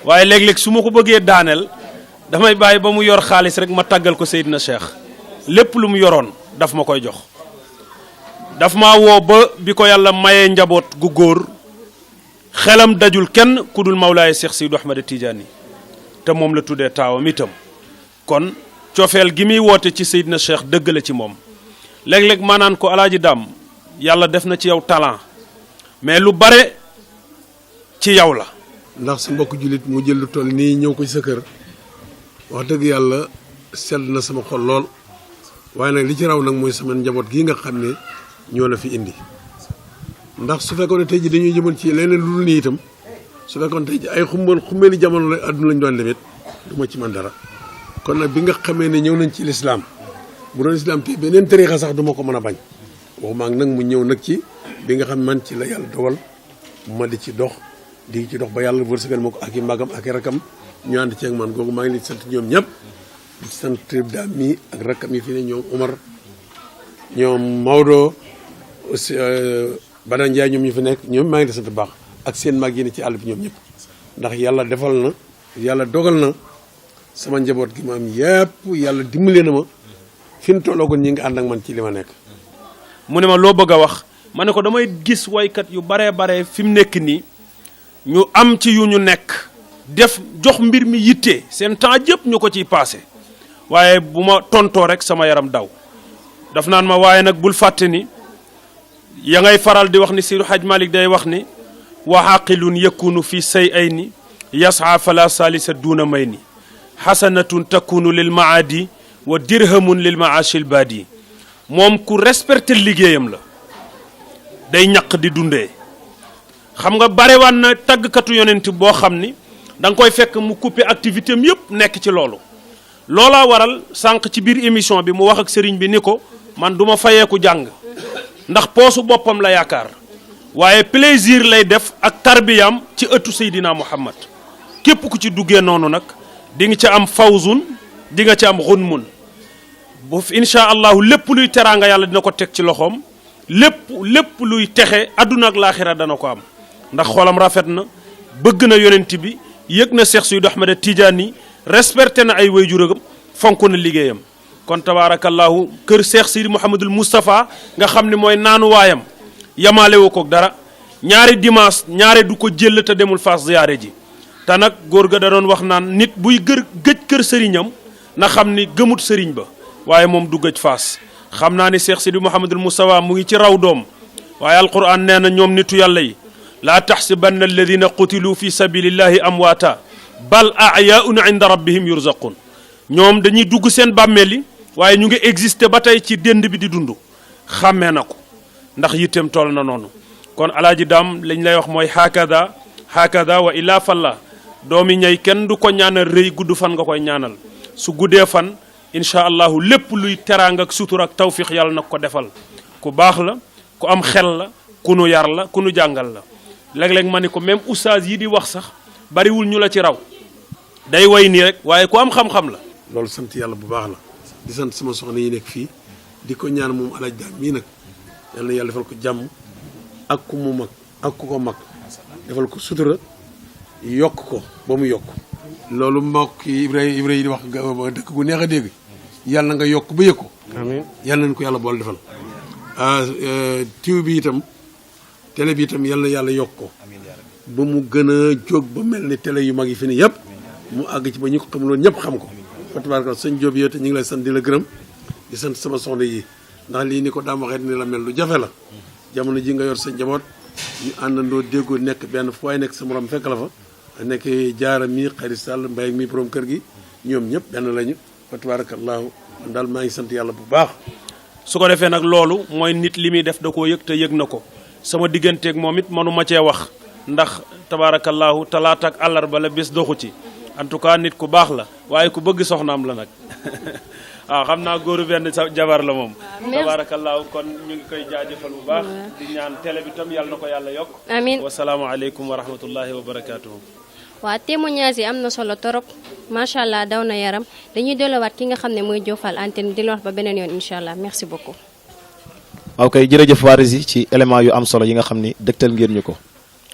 waaye léeg-léeg su ma ko bëggee daaneel damay bàyyi ba mu yor xaalis rek ma tàggal ko Seydina Cheikh lépp lu mu yoroon daf ma koy jox. daf ma woo ba bi ko yàlla mayee njaboot gu góor xelam dajul kenn ku dul Mawlaaye Cheikh Seydou Ahmed Tidiane te moom la tuddee taawam itam kon cofeel gi muy woote ci Seydina Cheikh dëgg la ci moom. léeg-léeg maanaan ko alaaji daam yàlla def na ci yow talent mais lu bare ci yow la. ndax sa mbokk jullit mu jël lu toll nii ñëw ko ci sa kër wax dëgg yàlla sedd na sama xol lool waaye nag li ci raw nag mooy sama njaboot gii nga xam ne ñoo la fi indi ndax su fekkoon ne tey ji dañuy jëmoon ci leneen lu dul nii itam su fekkoon tey ji ay xumbeeli jamono la àdduna lañ doon demit du ma ci man dara kon nag bi nga xamee ne ñëw nañ ci lislaam bu doon lislaam te beneen tariixa sax du ma ko mën a bañ waxumaa nag mu ñëw nag ci bi nga xam man ci la yàlla dogal ma di ci dox ba yàlla wërsëgal ma ko ak i magam ak i rakam ñu ànd ci ak man googu maa ngi leen di sant ñoom ñëpp di sant daam mi ak rakam yi fi ne ñoom Omar ñoom Maodo aussi Bada Ndiaye ñoom ñu fi nekk ñoom maa ngi di sant baax ak seen mag yi ne ci àll bi ñoom ñëpp ndax yàlla defal na yàlla dogal na sama njaboot gi ma am yëpp yàlla dimbale na ma fi mu tolloogoon ñi nga ànd ak man ci li ma nekk. mu ne ma loo bëgg a wax ma ne ko damay gis waykat yu baree bare fi mu nekk nii ñu am ci yu ñu nekk def jox mbir mi yitte seen temps yëpp ñu ko ciy passé waaye bu ma tontoo rek sama yaram daw daf naan ma waaye nag bul fàtte ni ya ngay faral di wax ni Seydi Hadj Malick day wax ni wa aqilun yakunu fi say ay ni yas'a fala salisa duuna may ni xasanatun takunu lil maadi wa dirhamun lil maashil baadi moom ku respecté liggéeyam la day ñaq di dundee xam nga barewaan na tàggkatu yonent boo xam ni da nga koy fekk mu coupé activité am yëpp nekk ci loolu loolaa waral sànq ci biir émission bi mu wax ak sëriñ bi ni ko man du ma fayeeku jàng ndax poosu boppam la yaakaar waaye plaisir lay def ak tarbiyam ci ëttu Seydina Muhammad képp ku ci duggee noonu nag di nga ci am fawzun di nga ci am xunmun bu incha allahu lépp luy teraanga yàlla dina ko teg ci loxoom lépp luy texe àdduna ak laaxira dana ko am ndax xoolam rafet na bëgg na yonent bi yëg na Cheikh Seydou Ahmed Tidiane respecté na ay waajuram fonk na liggéeyam kon tabaarakallahu kër Cheikh Seydi Mouhamadul Moustapha nga xam ne mooy naanu waayam yamaale wu ko dara ñaari dimanche ñaare du ko jël te demul Fass ziyaare ji te nag góor ga da doon wax naan nit buy gëj kër sëriñam na xam ni gëmut sëriñ ba waaye moom du gëj Fass xam naa ni Cheikh Seydi Mouhamadul Moustapha mu ngi ci raw doom waaye alquran nee na ñoom nitu yàlla yi laa taxsibanna alladina qutilu fi sabilillahi amwaata bal ahyaun inda rabbihim yurzaqun ñoom dañuy dugg seen bàmmeel yi waaye ñu ngi existé ba tey ci dënd bi di dund xàmmee na ko ndax yitteem toll na noonu kon alaaji daam lañ lay wax mooy hakada wa illa falla doomi ñay kenn du ko ñaanal rëy gudd fan nga koy ñaanal su guddee fan incha allahu lépp luy teraanga ak sutur ak tawfiq yàlla nag ko defal ku baax la ku am xel la ku nu yar la ku nu jàngal la léeg-léeg ma ni ko même oustaz yi di wax sax bariwul ñu la ci raw day way nii rek waaye ku am xam-xam la. loolu sant yàlla bu baax la di sant sama soxna yi nekk fii di ko ñaan moom alaaj daam mii nag yal na yàlla defal ko jàmm ak ku mu mag ak ku ko mag defal ko sutura yokk ko ba mu yokk loolu mbokk yi Ibrahima yi di wax dëkk gu neex a dégg yàlla na nga yokk ba yëg ko amiin yàlla nañ ko yàlla bool defal tiw bi itam télé bi itam yàlla na yàlla yokk ko ba mu gën a jóg ba mel ni télé yu mag yi fi ni yëpp mu àgg ci ba ñu ko xamuloon ñëpp xam ko fa tabaaraka sëñ Diop yow te ñu ngi lay sant di la gërëm di sant sama soxna yi ndax lii ni ko daam waxee ni la mel lu jafe la jamono ji nga yor sa njaboot ñu àndandoo déggoo nekk benn fu waay nekk sa morom fekk la fa nekk jaara mi xarit Sall mbay ak mi borom kër gi ñoom ñëpp benn lañu fa tabaarakallaahu man daal maa ngi sant yàlla bu baax. su ko defee nag loolu mooy nit li muy def da koo yëg te yëg na ko sama digganteeg moom it mënu ma cee wax ndax tabaarakallaahu talaata ak àllarba la bés doxu ci en tout cas nit ku baax la waaye ku bëgg soxnaam la nag waaw xam naa góoru benn sa jabar la moom. tabaarakallaahu kon ñu ngi koy jaajëfal bu baax. di ñaan télé bi tam yàlla na ko yàlla yokk. amiin wasalaamualeykum wa rahmatullahi wa barakaatuhu. waa témoignage yi am na solo torop macha allah daw na yaram dañuy delluwaat ki nga xam ne mooy Diofal antenne di la wax ba beneen yoon incha allah merci beaucoup. waaw kay jërëjëf waa Rési ci élément yu am solo yi nga xam ni dëgtal ngeen ñu ko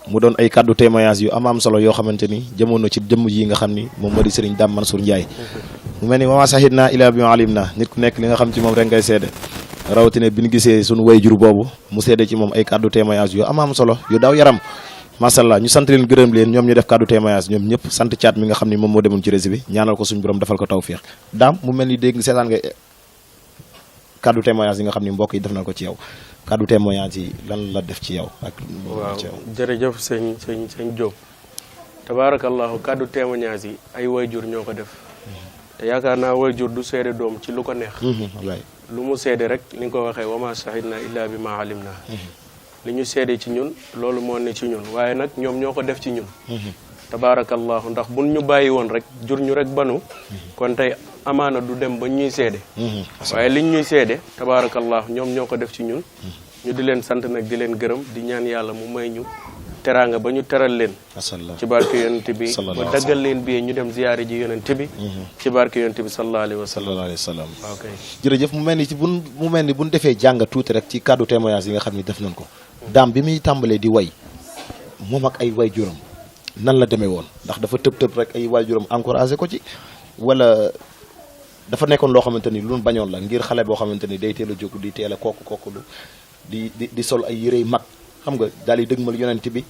mu doon ay kàddu témoignage yu am solo yoo xamante ni jëmoon na ci jëmm yi nga xam ni moom moo di Serigne Dame Mansour Ndiaye mu mel ni wama sahid naa ilaa bi ma alim naa nit ku nekk li nga xam ci moom rek ngay seede rawatina bi ñu gisee suñu wayjur boobu mu seede ci moom ay kàddu témoignage yu am solo yu daw yaram maasàllaa ñu sant leen gërëm leen ñoom ñu def kàddu témoignage ñoom ñëpp sant caat mi nga xam ni moom moo demoon ci réseau bi ñaanal ko suñu borom defal ko tawfeex daam mu mel ni dégg nga seetaan nga kàddu témoignage yi nga xam ni mbokk yi def na ko ci yow kàddu témoignage yi lan la def ci yow ak waaw jërëjëf sëñ Diop tabaarakallahu kàddu témoignage yi ay wayjur ñoo ko def te yaakaar naa wayjur du seede doom ci lu ko neex lu mu seede rek li nga ko waxee wama shahidna illa bi ma alim naa li ñu seede ci ñun loolu moo ne ci ñun waaye nag ñoom ñoo ko def ci ñun tabaarakallahu ndax buñ ñu bàyyi woon rek jur ñu rek banu kon tey amaana du dem ba ñuy seede waaye liñ ñuy seede tabaarakallahu ñoom ñoo ko def ci ñun ñu di leen sant nag di leen gërëm di ñaan yàlla mu may ñu teraanga ba ñu teral leen ci barke yonent bi ba daggal leen bi ñu dem ziyaare ji yonent bi ci barke yonent bi sallallahu alayhi wa sallam ok jërëjëf mu mel ni ci buñ defee jàng tuuti rek ci kàddu témoignage yi nga xam ni def nañ ko daam bi muy tàmbalee di way moom ak ay way juram nan la demee woon ndax dafa tëb rek ay way juram encouragé ko ci wala dafa nekkoon loo xamante ni lu ñu bañoon la ngir xale boo xamante ni day teel a jóg di teel a kooku di sol ay yërey mag xam nga daal di dëgmal yonent bi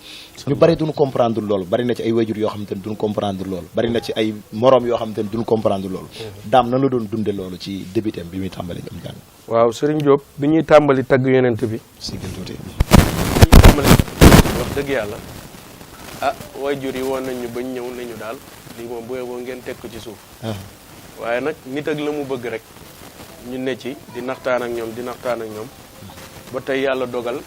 ñu bari duñu comprendre loolu bari na ci ay wayjur yoo xamante ni duñu comprendre loolu bari na ci ay morom yoo xamante ni duñu comprendre loolu daam nan la doon dunde loolu ci débutam bi muy tàmbali am jàng waaw Serigne Diop bi ñuy tàmbali tagg yonent bi si gën tuuti bi ñuy tàmbali wax dëgg yàlla wayjur yi woon nañu bañ ñëw nañu daal lii moom bu yeboo ngeen teg ko ci suuf waaye nag nit ak la mu bëgg rek ñu ne ci di naxtaan ak ñoom ba tey yàlla dogal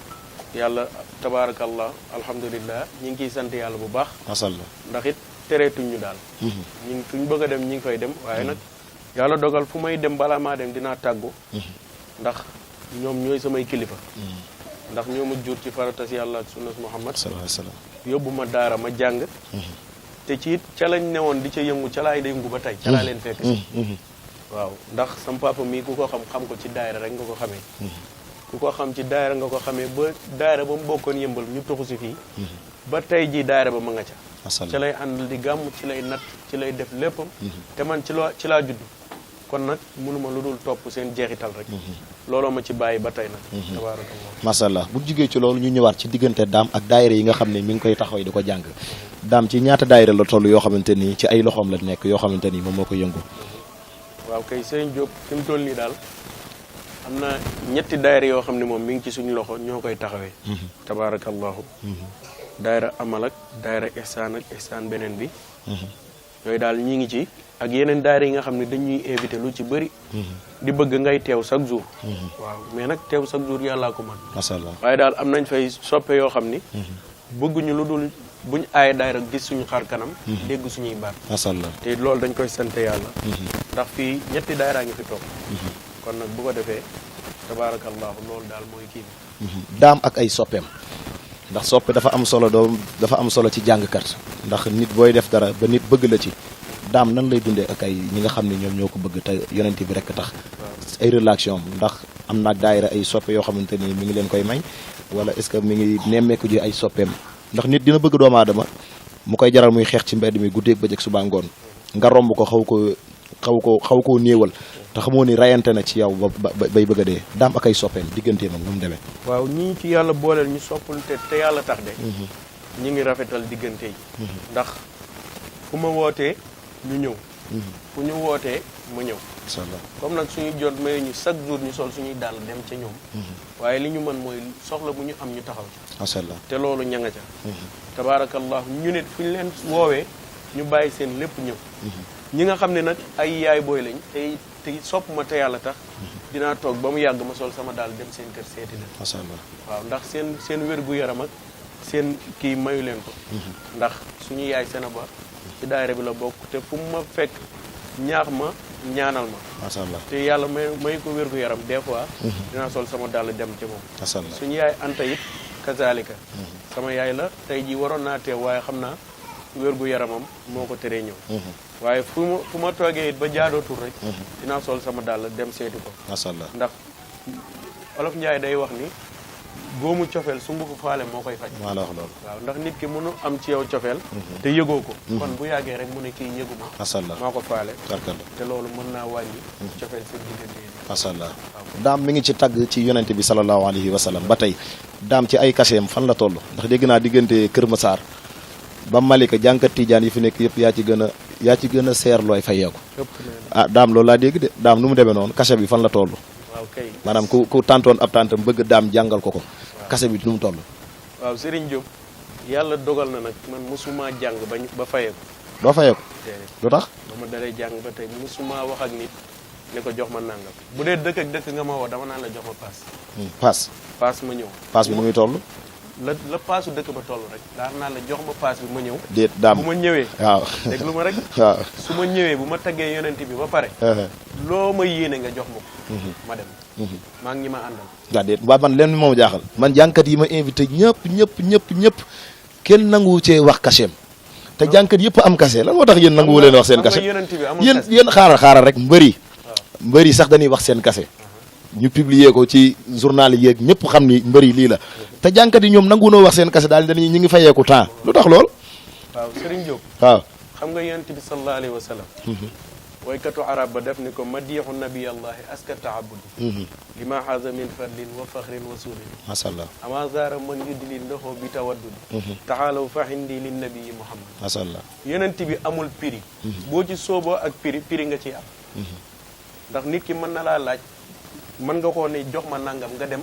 yàlla tabaarakallah alhamdulillah ñi ngi ciy sant yàlla bu baax masallah ndax it tereetuñ ñu daal ñi fu ñu bëgg a dem ñi ngi fay dem waaye nag yàlla dogal fu may dem balaa maa dem dinaa tàggu ndax ñoom ñooy samay kilifa ndax ñoo ma jur ci faratas yàlla ak sunnas Muhammad sallallahu alayhi wasallam yóbbu ma daara ma jàng te ci it ca lañ newoon di ca yëngu ca laay yëngu ba tey ca laa leen fekk si waaw ndax sam papa mii ku ko xam ko ci daayira rek nga ko xamee ku ko xam ci daayira nga ko xamee ba daayira ba mu bokkoon yëmbal ñu toxu si fii ba tey jii daayira ba ma nga ca lay àndal di gàmm ci lay natt ci lay def léppam te man ci laa judd kon nag mënuma lu dul topp seen jeexital rek looloo ma ci bàyyi ba tey nag tabaarakallah masallah bu jugee ci loolu ñu ñëwaat ci diggante daam ak daayira yi nga xam ne mi ngi koy taxaw di ko jàng daam ci ñaata daayira la toll yoo xamante ni ci ay loxoom la nekk yoo xamante ni moom moo koy yëngu waaw kay sëñ Diop fi mu toll nii daal am na ñetti daayira yoo xam ne moom mi ngi ci suñu loxo ñoo koy taxawee tabaarakallahu daayira amal ak daayira ihsaan ak ihsaan beneen bi yooyu daal ñi ngi ci ak yeneen daayira yi nga xam ne dañuy invité lu ci bëri di bëgg ngay teew chaque jour waaw mais nag teew chaque jour yàllaa ko man masallah waaye daal am nañ fay soppe yoo xam ni bëgguñu lu dul buñ aaye daayira gis suñu xar kanam dégg suñuy baat masallah te loolu dañ koy sant yàlla ndax fii ñetti daayira ngi fi toog kon nag bu ko defee tabaarakallahu loolu daal mooy kii bi daam ak ay soppeem ndax soppe dafa am solo ci jàngkat ndax nit booy def dara ba nit bëgg la ci daam nan lay dundee ak ay ñi nga xam ne ñoom ñoo ko bëgg te yonent bi rek tax ay relation ndax am naag daayira ay soppe yoo xamante ni mi ngi leen koy may wala est-ce que mi ngi nemmeeku ji ay soppeem ndax nit dina bëgg doomu aadama mu koy jaral muy xeex ci mbedd mi guddeeg bëccëg suba ngoon nga romb ko xaw koo néewal te xamoo ni rayante na ci yow bay bëgg a dee daam ak ay soppeem digganteem ak nu mu demee waaw ñii ci yàlla booleel ñu soppul te yàlla tax de ñi ngi rafetal diggante yi ndax fu ma wootee ñu ñëw fu ñu wootee ma ñëw inshallah comme nag suñuy jot may ñu chaque jour ñu sol suñuy dàll dem ca ñoom waaye li ñu mën mooy soxla bu ñu am ñu taxaw ci inshallah te loolu ña nga ca tabaarakallahu ñu nit fu ñu leen woowee ñu bàyyi seen lépp ñëw ñi nga xam ne nag ay yaay booy lañ te sopp ma te yàlla tax dinaa toog ba mu yàgg ma sol sama daal dem seen kër seeti leen inshallah waaw ndax seen wér-gu-yaram ak seen kii mayu leen ko ndax suñu yaay Senaba ci daayira bi la bokk te fu mu ma fekk ñaax ma ñaanal ma mashallah te yàlla may ko wér-gu-yaram des fois dinaa sol sama dàll dem ci moom mashallah suñu yaay Anta it kazalika sama yaay la tey ji waroon naa teew waaye xam naa wér-gu-yaramam moo ko teree ñëw waaye fu ma toogee it ba jaadootul rek dinaa sol sama dàll dem seeti ko mashallah ndax Olof Njaay day wax ni góomu cofeel su mbufu faale moo koy faj. maa la wax loolu. waaw ndax nit ki mënu am ci yow cofeel te yëgoo ko. kon bu yàggee rek mu ne kii yëgu ma. macha allah maa ko faale. barkalla te loolu mën naa wàññi. cofeel seen diggante yi. macha allah daam mi ngi ci tagg ci yonente bi sallallahu alayhi wa sallam ba tey daam ci ay kaseem fan la toll ndax dégg naa diggante Kër Massar ba Malika jànkat Tijaan yi fi nekk yëpp yaa ci gën a seer looy fayeeku. ah daam loolu laa dégg de daam nu mu demee noonu kase bi fan la toll. waaw kay maanaam ku tàntoon ab tàntam bëgg daam jàngal ko. kase bi nu mu toll. waaw Serigne Diop yàlla dogal na nag man mosuma jàng ba fayeeku. doo fayeeku. lu tax. ba ma dalee jàng ba tey mosuma wax ak nit ne ko jox ma nangam bu dee dëkk ak dëkk nga ma woo dama naan la jox ma paas. paas ma ñëw. paas bi nu muy toll. la paasu dëkk ba toll rek daa naan la jox ma paas bi ma ñëw. déet daam bu ma ñëwee. waaw déglu ma rek. waaw su ma ñëwee bu ma taggee yonent bi ba pare. loo ma yéene nga jox ma ko. ma dem. maa ngi ñi ma àndal. waaw déet waaw man leen moom jaaxal. man jànkat yi ma invité ñëpp kenn nanguwu cee wax kaseem. te jànkat yëpp am kase lan moo tax yéen nanguwu leen wax seen kase. yéen xaaral rek mbëri sax dañuy wax seen kase. ñu publier ko ci journal yi yeeg ñëpp xam ni mbëri lii la te jànkat yi ñoom nangu noo wax seen kase daal dañuy ñu ngi fayeeku temps lu tax lool. waaw Serigne Diop. waaw xam nga yonent bi sallallahu alayhi wa sallam. waykatu arab ba def ni ko madiixu nabiyallahi aska taabudi lima xaaza min fadlin wa faxrin wa suulin. macha allah ama zaara man yudli ndoxoo bi tawaddudi. taxaalaw faxindi lin nabii muhammad. macha allah yonent bi amul prix. boo ci sooboo ak prix nga ci am. ndax nit ki mën na laa laaj. mën nga koo ne jox ma nangam nga dem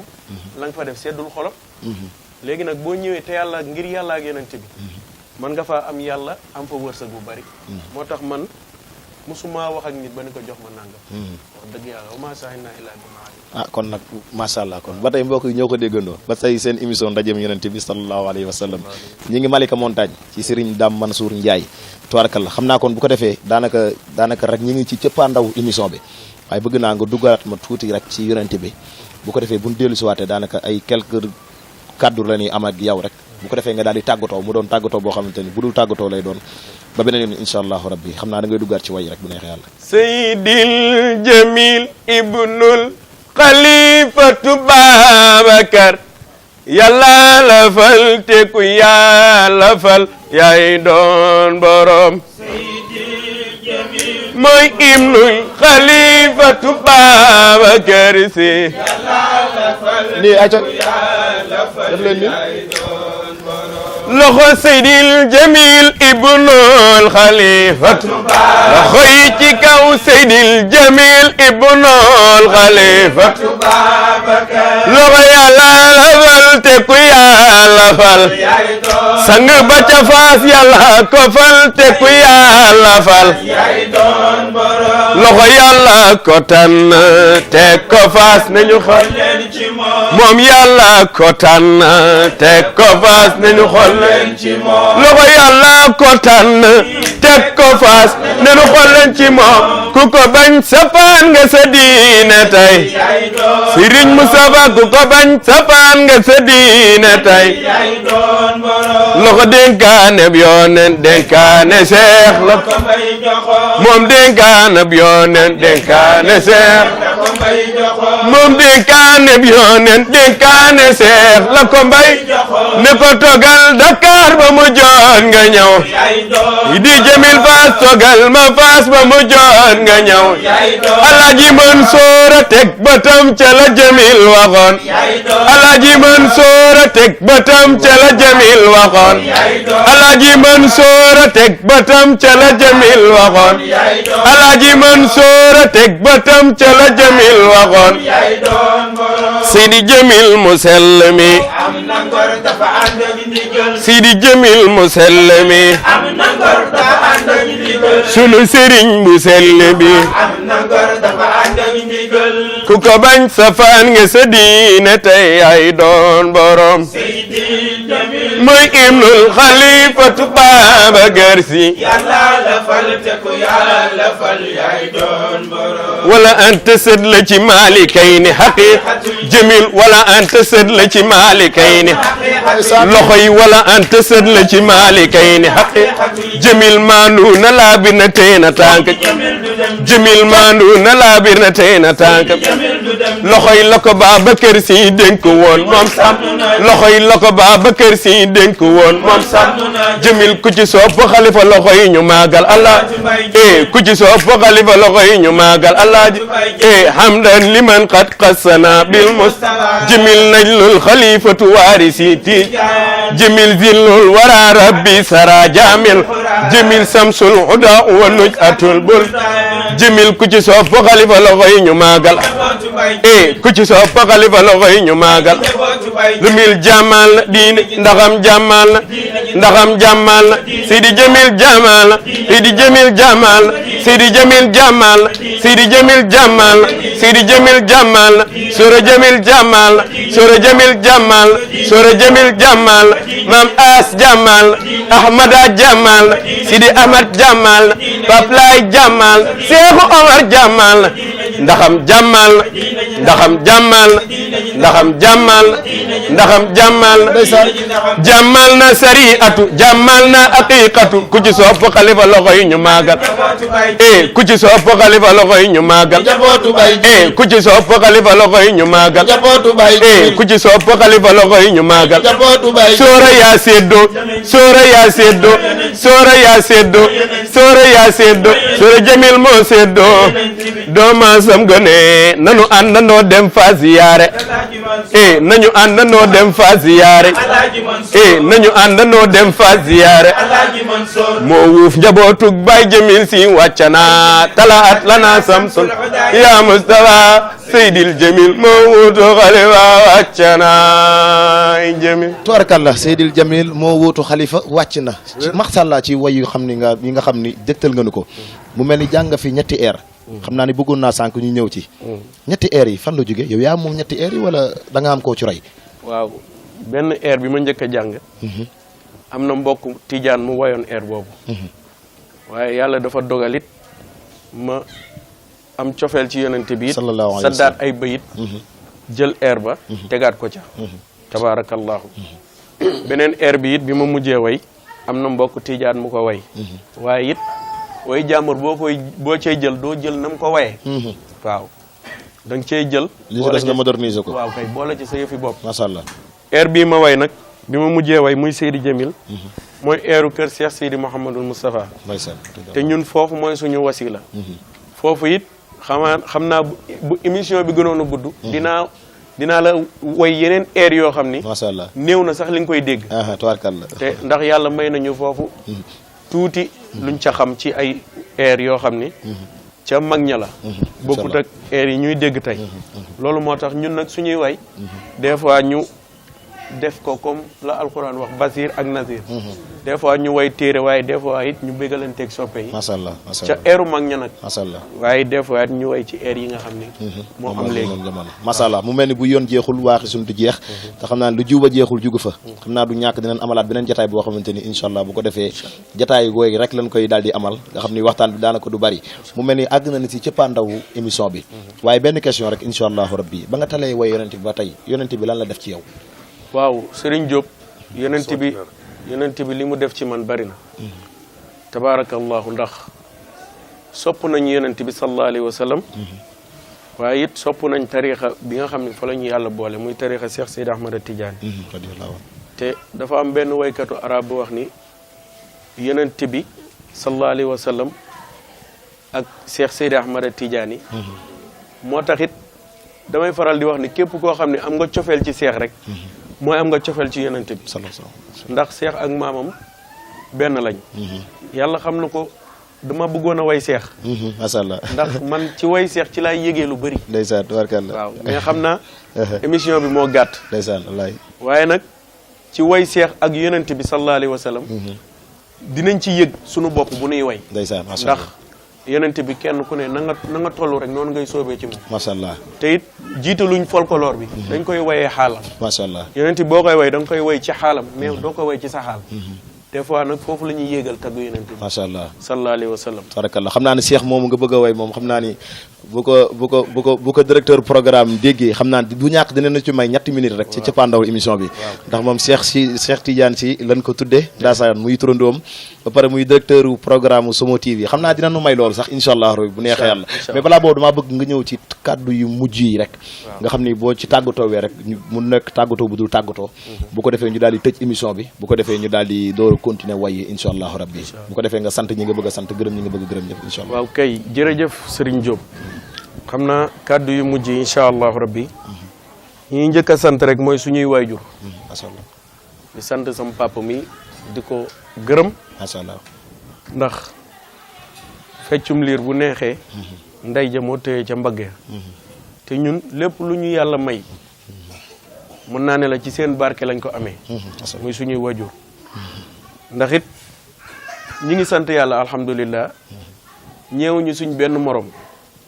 la nga fa def seddul xolam léegi nag boo ñëwee te yàlla ngir yàlla ak yonent bi mën nga faa am yàlla am fa wërsëg bu bari moo tax man musuma wax ak nit ba ni ko jox ma nangam wax dëgg yàlla wa maa shahidnaa illaa bimaa alimnaa. ah kon nag macha allah kon ba tey mbokk yi ñoo ko déggandoo ba tey seen émission ndajeem yonent bi sallallahu alayhi wa sallam ñi ngi Malika Montagne ci Serigne Dame Mansour Ndiaye tubaarkalla xam naa kon bu ko defee daanaka rek ñi ngi ci cëppaandaw émission bi waaye bëgg naa nga duggaat ma tuuti rek ci yonent bi bu ko defee bu ñu dellu si waatee daanaka ay quelques kaddu la ñuy am ak yow rek bu ko defee nga daal di tàggatoo mu doon tàggatoo boo xamante ni bu dul tàggatoo lay doon ba beneen yoon incha allahu rabbi xam naa da ngay duggaat ci way rek bu neexee yàlla. Seydil Jamil ibnul Xalifatu Babacar yàlla la fal te ku yàlla fal yaay doon borom. mooy ibnul Xalifatu Babacar Si nii ayca def leen ni loxo Seydil Jamil ibnul Xalifatu loxo yi ci kaw Seydil Jamil ibnul Xalifatu loxo yàlla la fal te ku yàlla fal sang ba ca Faas yàlla ko fal te ku yàlla fal loxo yàlla ko tànn te ko Faas nañu xool moom yàlla ko tànn te ko Faas nañu xool loxo yàlla ko tànn te ko Faas nañu xool ci moom ku ko bañ sapaan nga sa diine tey Sëriñ Mustafa ku ko bañ sapaan nga sa diine tey loxo dénkaane bi yonent dénkaane Seex la moom dénkaane bi yonent dénkaane Seex moom dénkaane bi yonent dénkaane Seex la ko mbay ne ko togal Dakar ba mu joon nga ñëw di Jamil Faas togal ma Faas ba mu joon nga ñëw Alaaji Mansour a teg bëtam ca la Jamil waxoon Alaaji Mansour a teg bëtam ca la Jamil waxoon Alaaji Mansour a teg bëtam ca la Jamil waxoon Alaaji Mansour a teg bëtam ca la Jamil waxoon Sidi Jamil mu sell mi Sidi Jamil mu sell mi sunu sëriñ bu sell bi ku ko bañ safaan nga sa diine tey ay doon borom mooy ibnul Xalifatu Babacar Si wala anta sët la ci maalikayni haqiqatu Jamil wala anta sët la ci maalikayni loxo yi wala anta sët la ci maalikayni haqiqatu Jamil maandu na laabir na tey na tànk Jamil maandu na laabir na tey na tànk loxo yi la ko Babacar Si dénk woon moom sam loxo yi la ko Babacar Si dénk woon moom sam jëmil ku ci sopp xalifa loxo yi ñu maagal Allah ku ci sopp xalifa loxo yi ñu maagal Allah hamdan liman qad qassana bil mustafa jëmil najlul xalifatu waarisi ti jëmil zillul wara rabbi sara jamil jëmil samsul huda wa nujatul bul jëmil ku ci sopp xalifa loxo yi ñu maagal ku ci sopp xalifa loxo yi ñu maagal lumil jamal na diine ndaxam jamal na ndaxam jamal na Seydi Jamil jamal na Seydi Jamil jamal na Seydi Jamil jamal na Seydi Jamil jamal na Seydi Jamil jamal na Sura Jamil jamal na Sura Jamil jamal na Sura Jamil jamal na Mam As jamal na Ahmada jamal na Sidi Ahmad jamal na Paplay jamal na Seexu Omar jamal na ndaxam jamal na ndaxam jamal na ndaxam jamal na ndaxam jamal na jamal na sariatu jamal na aqiqatu ku ci sopp xalifa loxo yi ñu maagal ku ci sopp xalifa loxo yi ñu maagal ku ci sopp xalifa loxo yi ñu maagal ku ci sopp xalifa loxo yi ñu maagal soora yaa seddo soora yaa seddo soora yaa seddo soora yaa seddo soora Jamil moo seddo dooma sam gone nanu àndandoo dem fa ziyaare nañu àndandoo dem fa ziyaare nañu àndandoo dem fa ziyaare moo wuuf njabootug Baay Jamil Si wàccana talaat lana samsul ya Mustafa Seydil Jamil moo wuutu xalifa wàccana Jamil tubaarkàlla Seydil Jamil moo wuutu xalifa wàcc na maxsàllaa ci way yu xam ni nga yi nga xam ni dégtal nga nu ko mu mel ni jàng fi ñetti air xam naa ni bëggoon naa sànq ñu ñëw ci ñetti air yi fan la jóge yow yaa moom ñetti air yi wala da nga am koo ci roy waaw benn air bi ma njëkk a jàng am na mbokk Tijaan mu wayoon air boobu waaye yàlla dafa dogalit ma am cofeel ci yonente bi it saddaat ay bayit jël air ba tegaat ko ca tabarakallahu beneen air bi it bi ma mujjee way am na mbokk Tijaan mu ko way waaye it way jàmbur boo cay jël doo jël na mu ko wayee waaw da nga cey jël li des nga moderniser ko waaw kay boole ci sa yëfi bopp macha allah air bii ma way nag bi ma mujjee way muy Seydi Jamil mooy airu kër Cheikh Seydi Mouhamadul Moustapha te ñun foofu mooy suñu wasila foofu it xam naa bu émission bi gënoon a gudd dinaa la way yeneen air yoo xam ni macha allah néew na sax li nga koy dégg tabaarkalla te ndax yàlla may nañu foofu tuuti luñ ca xam ci ay air yoo xam ni ca mag ña la bokkut ak air yi ñuy dégg tey loolu moo tax ñun nag suñuy way des fois ñu def ko comme la alquran wax basir ak nazir des fois ñu way téere waaye des fois it ñu béggalanteeg soppe yi macha allah ca airu mag ña nag macha allah waaye des fois it ñu way ci air yi nga xam ni moo am léegi macha allah mu mel ni bu yoon jeexul waaxi suñ du jeex te xam naa lu juba jeexul jugu fa xam naa du ñàkk dinañ amalaat beneen jataay boo xamante ni incha allah bu ko defee jataay gooy rek lañ koy daal di amal nga xam ni waxtaan bi daanaka du bari mu mel ni àgg na ni si cëppaandawu émission bi waaye benn question rek incha allahu rabbi ba nga talee way yonente bi ba tey yonente bi lan la def ci yow waaw Serigne Diop yonent bi li mu def ci man bari na tabaarakallahu ndax sopp nañu yonent bi sallallahu alayhi wa sallam waaye it sopp nañ tariixa bi nga xam ne fa la ñu yàlla boole muy tariixa Cheikh Seydi Ahmada Tidiane te dafa am benn waykatu arab bu wax ni yonent bi sallallahu alayhi wa sallam ak Cheikh Seydi Ahmada Tidiane moo tax it damay faral di wax ni képp koo xam ne am nga cofeel ci seex rek mooy am nga cofeel ci yonent bi ndax seex ak maamam benn lañ yàlla xam na ko dama bëggoon a way seex macha allah ndax man ci way seex ci laay yégee lu bëri ndeysaan tubaarkalla waaw mais xam naa émission bi moo gàtt ndeysaan wallaay waaye nag ci way seex ak yonent bi sallallahu alayhi wa sallam dinañ ci yëg sunu bopp bu nuy way ndeysaan macha ndax allah yonent bi kenn ku ne na nga toll rek noonu ngay soobee ci moom macha allah te it jiitaluñ folklore bi dañ koy wayee xaalam macha allah yonent bi boo koy way da nga koy way ci xaalam mais doo ko way ci sa xaal des fois nag foofu la ñuy yéegal taggu yonent bi macha allah sallallahu alayhi wa sallam tabarakallah xam naa ne Cheikh moomu nga bëgg a way moom xam naa ni bu ko directeur programme déggee xam naa du ñàkk dina na ci may ñetti minutes rek ci cappaandaw émission bi ndax moom Cheikh Tidiane Sy lañ ko tuddee ndaasaan muy turandoom ba pare muy directeur programme Somo TV xam naa dina nu may loolu sax incha allah bu neexee yàlla mais balaa boobu damaa bëgg nga ñëw ci kàddu yu mujj yi rek nga xam ni boo ci tàggatoowee rek mu nekk tàggatoo bu dul tàggatoo bu ko defee ñu daal di tëj émission bi bu ko defee ñu daal di door a continuer way incha allahu rabbi bu ko defee nga sant ñi nga bëgg a sant gërëm ñi nga bëgg a gërëm ñëpp incha allah waaw kay jërëjëf Serigne Diop xam naa kàddu yu mujj yi incha allahu rabbi ñi njëkk a sant rek mooy suñuy waajur macha allah di sant sama papa mi di ko gërëm macha allah ndax feccum liir bu neexee ndey ja moo téye ca mbagg te ñun lépp lu ñu yàlla may mën naa ne la ci seen barke lañ ko amee muy suñuy waajur ndax it ñi ngi sant yàlla alhamdulillah ñeewuñu suñ benn morom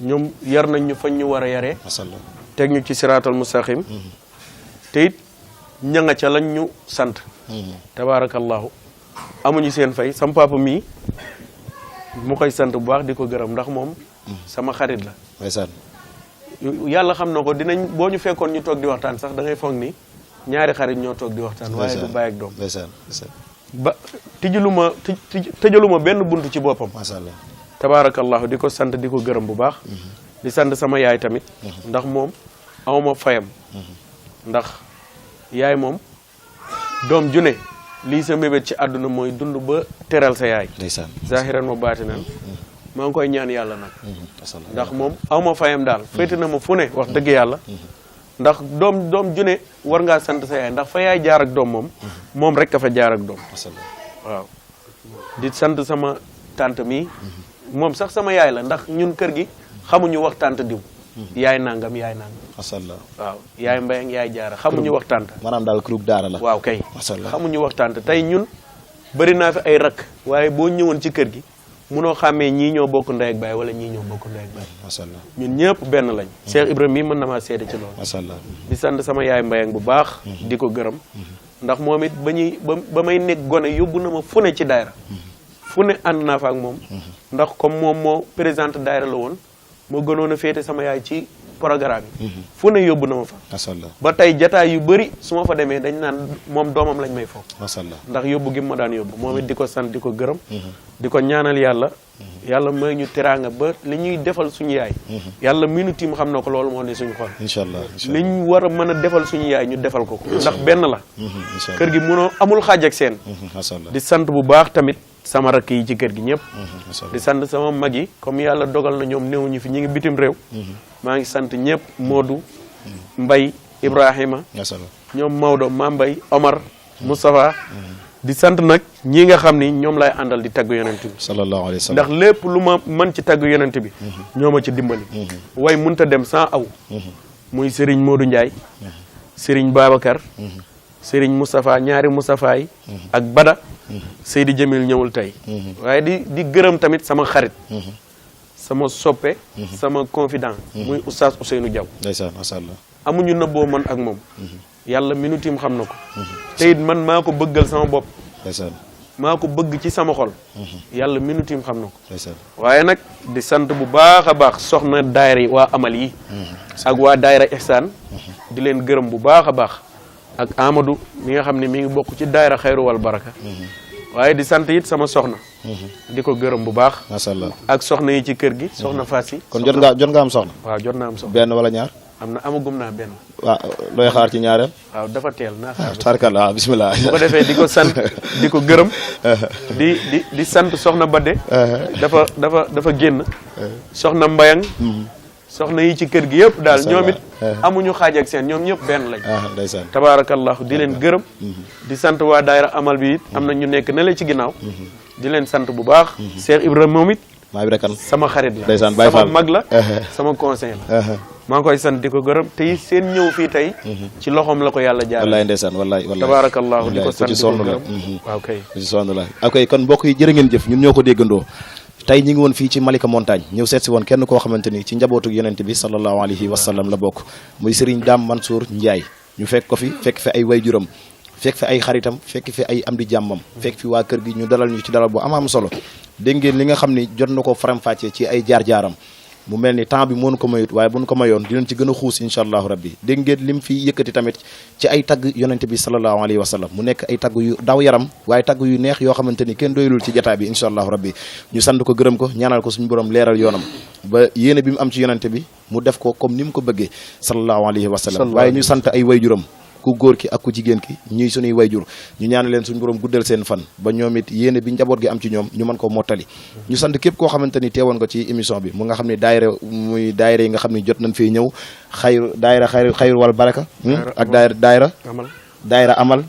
ñoom yar nañ ñu fañ ñu war a yaree teg ñu ci siraatal mustaqim te it ña nga ca lañ ñu sant tabaarakallahu amuñu seen fay sama papa mii mu koy sant bu baax di ko gërëm ndax moom sama xarit la yàlla xam na ko dinañ boo ñu fekkoon ñu toog di waxtaan sax da ngay foog ni ñaari xarit ñoo toog di waxtaan waaye du bàyyi ak doom ba tëjaluma benn bunt ci boppam tabaarakallahu di ko sant di ko gërëm bu baax di sant sama yaay tamit ndax moom awma fayam ndax yaay moom doom ju ne lii sa mbébét ci àdduna mooy dund ba teral sa yaay zahiran wa baatinan maa ngi koy ñaan yàlla nag ndax moom awma fayam daal féete na ma fu ne wax dëgg yàlla ndax doom ju ne war ngaa sant sa yaay ndax fa yaay jaar ak doom moom rek ka fa jaar ak doom waaw di sant sama tante mi moom sax sama yaay la ndax ñun kër gi xamuñu wax tante diw yaay nangam waaw yaay Mbayang yaay Jaara xamuñu wax tante maanaam daal groupe daara la waaw kay xamuñu wax tante tey ñun bëri naa fi ay rakk waaye boo ñëwoon ci kër gi munoo xàmmee ñii ñoo bokk ndey ak baay wala ñii ñoo bokk ndey ak baay ñun ñëpp benn lañ Cheikh Ibrahima mii mën na maa seede ci loolu di sant sama yaay Mbayang bu baax di ko gërëm ndax moom it ba may nekk gone yóbbu na ma fu ne ci daayra fu ne ànd naa fa ak moom ndax comme moom moo présidente daayra la woon moo gënoon a féete sama yaay ci programme yi fu ne yóbbu na ma fa ba tey jataay yu bëri su ma fa demee dañ naan moom doomam lañ may foofu ndax yóbbu gi ma daan yóbbu moom it di ko sant di ko gërëm di ko ñaanal yàlla may ñu teraanga ba li ñuy defal suñu yaay yàlla minuti mu xam na ko loolu moo ne suñu xol inshallah li ñu war a mën a defal suñu yaay ñu defal ko ndax benn la kër gi munoo amul xaaj ak seen di sant bu baax tamit sama rakk yi ci kër gi ñëpp di sant sama mag yi comme yàlla dogal na ñoom néewuñu fi ñu ngi bitim réew maa ngi sant ñëpp Modou Mbay Ibrahima ñoom Maodo Mambay Omar Moustapha di sant nag ñi nga xam ni ñoom lay àndal di tagg yonent bi sallallahu alayhi wa sallam ndax lépp lu ma mën ci tagg yonent bi ñoo ma ci dimbali way munta dem sans aw muy Serigne Modou Ndiaye Serigne Babacar Serigne Moustapha ñaari Moustapha yi ak Bada Seydi Jamil ñëwul tey waaye di gërëm tamit sama xarit sama soppe sama confident muy oustaz Ousseynou Diaw ndeysaan masha Allah amuñu nëbboo man ak moom yàlla minutim xam na ko te it man maa ko bëggal sama bopp ndeysaan maa ko bëgg ci sama xol yàlla minutim xam na ko ndeysaan waaye nag di sant bu baax a baax soxna daayira yi waa amal yi ak waa daayira ihsaan di leen gërëm bu baax a baax ak Amadou mi nga xam ne mi ngi bokk ci daayira xayru wal baraka waaye di sant it sama soxna di ko gërëm bu baax masha Allah ak soxna yi ci kër gi soxna Fassi kon jot nga am soxna waaw jot naa am soxna benn wala ñaar amagum naa benn waaw looy xaar ci ñaareel waaw dafa teel naa xaar tarkal waaw bismillah bu ko defee di ko sant di ko gërëm di sant soxna Badde dafa génn soxna Mbayang soxna yi ci kër gi yëpp daal ñoom it amuñu xaaj ak seen ñoom ñëpp benn lañ ndeysaan tabaarakallahu di leen gërëm di sant waa daayira amal bi it am na ñu nekk ne la ci ginnaaw di leen sant bu baax Cheikh Ibrahima moom it sama xarit la sama mag la sama conseil la maa ngi koy sant di ko gërëm te seen ñëw fii tey ci loxoom la ko yàlla jaar wallaay ndeysaan wallaay tabaarakallahu di ko sant di ko gërëm waaw kay ok kon mbokk yi jërë ngeen jëf ñun ñoo ko déggandoo tey ñi ngi woon fii ci Malika Montagne ñëw seet si woon kenn koo xamante ni ci njabootu yonent bi sallallahu alayhi wa sallam la bokk muy Serigne Dame Mansour Ndiaye ñu fekk ko fi fekk fi ay wayjuram fekk fi ay xaritam fekk fi ay am di jàmmam fekk fi waa kër gi ñu dalal ñu ci dalal bu am solo dégg ngeen li nga xam ni jot na ko faram-fàccee ci ay jaar-jaaram mu mel ni temps bi mënu ko mayut waaye bu ñu ko mayoon dinañ ci gën a xuus incha allahu rabbi dégg ngeen lim fi yëkkati tamit ci ay tagg yonente bi sallallahu alayhi wa sallam mu nekk ay tagg yu daw yaram waaye tagg yu neex yoo xamante ni kenn doyulul ci jotaay bi incha allahu rabbi ñu sant ko gërëm ko ñaanal ko suñu borom leeral yoonam ba yéene bi mu am ci yonente bi mu def ko comme ni mu ko bëggee sallallahu alayhi wa sallam waaye ñu sant ay wayjuram ku góor ki ak ku jigéen ki ñuy suñuy wayjur ñu ñaanal leen suñu borom guddal seen fan ba ñoom it yéene bi njaboot gi am ci ñoom ñu mën ko mottali ñu sant képp koo xamante ni teewoon ko ci émission bi mu nga xam ne daayira muy daayira yi nga xam ne jot nañ fee ñëw xayru wal baraka ak daayira amal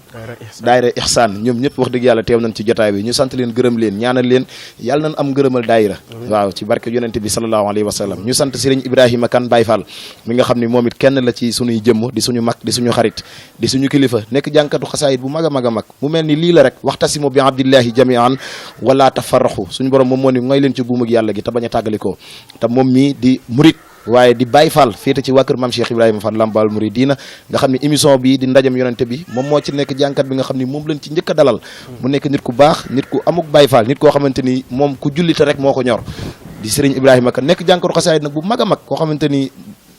daayira ihsaan ñoom ñëpp wax dëgg yàlla teew nañ ci jotaay bi ñu sant leen gërëm leen ñaanal leen yàlla nañ am ngërëmal daayira waaw ci barke yonente bi sallallahu alayhi wa sallam ñu sant Serigne Ibrahima Kane Baye Fall mi nga xam ne moom it kenn la ci suñuy jëmm di suñu mag di suñu xarit di suñu kilifa nekk jànkatu xasaayit bu mag a mag a mag mu mel ni lii la rek waxtasimu bi abdillahi jamian wala tafarraxu suñu borom moom moo ni ngoy leen ci buumug yàlla gi te bañ a tàggalikoo te moom mii di murit waaye di Baye Fall féete ci waa kër maam Cheikh Ibrahima Fall Lambaal Mouridina nga xam ne émission bi di ndajam yonente bi moom moo ci nekk jànkat bi nga xam ne moom lañ ci njëkk a dalal mu nekk nit ku baax nit ku amuk Baye Fall nit koo xamante ni moom ku jullite rek moo ko ñor di Serigne Ibrahima Kane nekk jànkatu xasaayid nag bu mag a mag koo xamante ni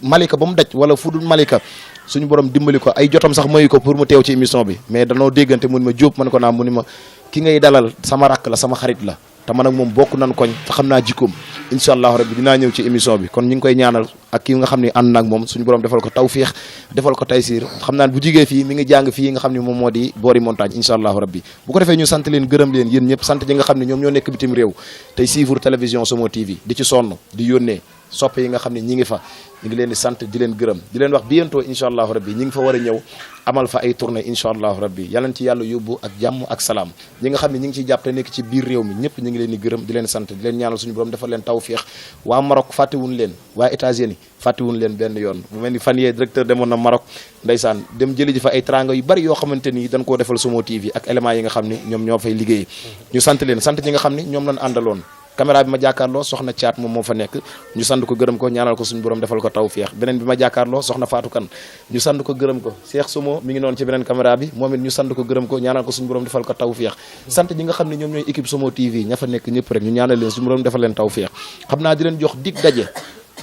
Malika ba mu daj wala fu dul Malika suñu borom dimbali ko ay jotam sax mayu ko pour mu teew ci émission bi mais danoo déggante mu ni ma Jóob man ko naa mu ni ma ki ngay dalal sama rakk la sama xarit la te man ak moom bokk nan koñ te xam naa jikkoom incha allahu rabbi dinaa ñëw ci émission bi kon ñu ngi koy ñaanal ak ki nga xam ne ànd naag moom suñu borom defal ko tawfiix defal ko taysiir xam naa bu jigee fii mi ngi jàng fii nga xam ne moom moo di boori montagne incha allahu rabbi bu ko defee ñu sant leen gërëm leen yéen ñëpp sant ñi nga xam ne ñoom ñoo nekk bitim réew tey suivre télévision Somo TV di ci sonn di yónnee soppe yi nga xam ne ñi ngi fa ñu ngi leen di sant di leen gërëm di leen wax bientôt incha allahu rabbi ñi ngi fa war a ñëw amal fa ay tournée incha allahu rabbi yàlla ci yàlla yóbbu ak jàmm ak salaam ñi nga xam ne ñi ngi ciy jàpp te nekk ci biir réew mi ñëpp ñu ngi leen di gërëm di leen sant di leen ñaanal suñu borom defal leen tawfiix waa Maroc fàttewuñ leen waa États-Unis fàttewuñ leen benn yoon mu mel ni fan yee directeur demoon na Maroc ndeysaan dem jëli ji fa ay tranga yu bari yoo xamante ni dañ koo defal Somo TV ak éléments yi nga xam ne ñoom ñoo fay liggéey ñu sant leen sant ñi nga xam ne ñoom lañ àndaloon caméra bi ma jàkkaarloo soxna Caat moom moo fa nekk ñu sant ko gërëm ko ñaanal ko suñu borom defal ko tawfeex beneen bi ma jàkkaarloo soxna Fatou Kane ñu sant ko gërëm ko Cheikh Somo mi ngi noonu ci beneen caméra bi moom it ñu sant ko gërëm ko ñaanal ko suñu borom defal ko tawfeex sant ñi nga xam ne ñoom ñooy équipe Somo TV ña fa nekk ñëpp rek ñu ñaanal leen suñu borom defal leen tawfeex xam naa di leen jox dig daje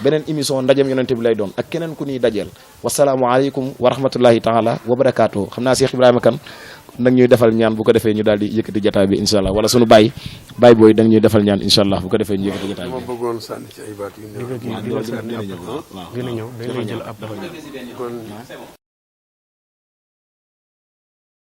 beneen émission ndajem yonente bi lay doon ak keneen ku ñuy dajeel wasalaamu aleykum wa rahmatullahi taala wa barakaatu xam naa Cheikh Ibrahima Kane nag ñuy defal ñaan bu ko defee ñu daal di yëkkati jotaay bi incha allah wala sunu baay booy da ñuy defal ñaan incha allah bu ko defee ñu yëkkati jotaay bi. ma bëggoon sànni ci ay baat yu néew. dina ñëw dañuy jël ab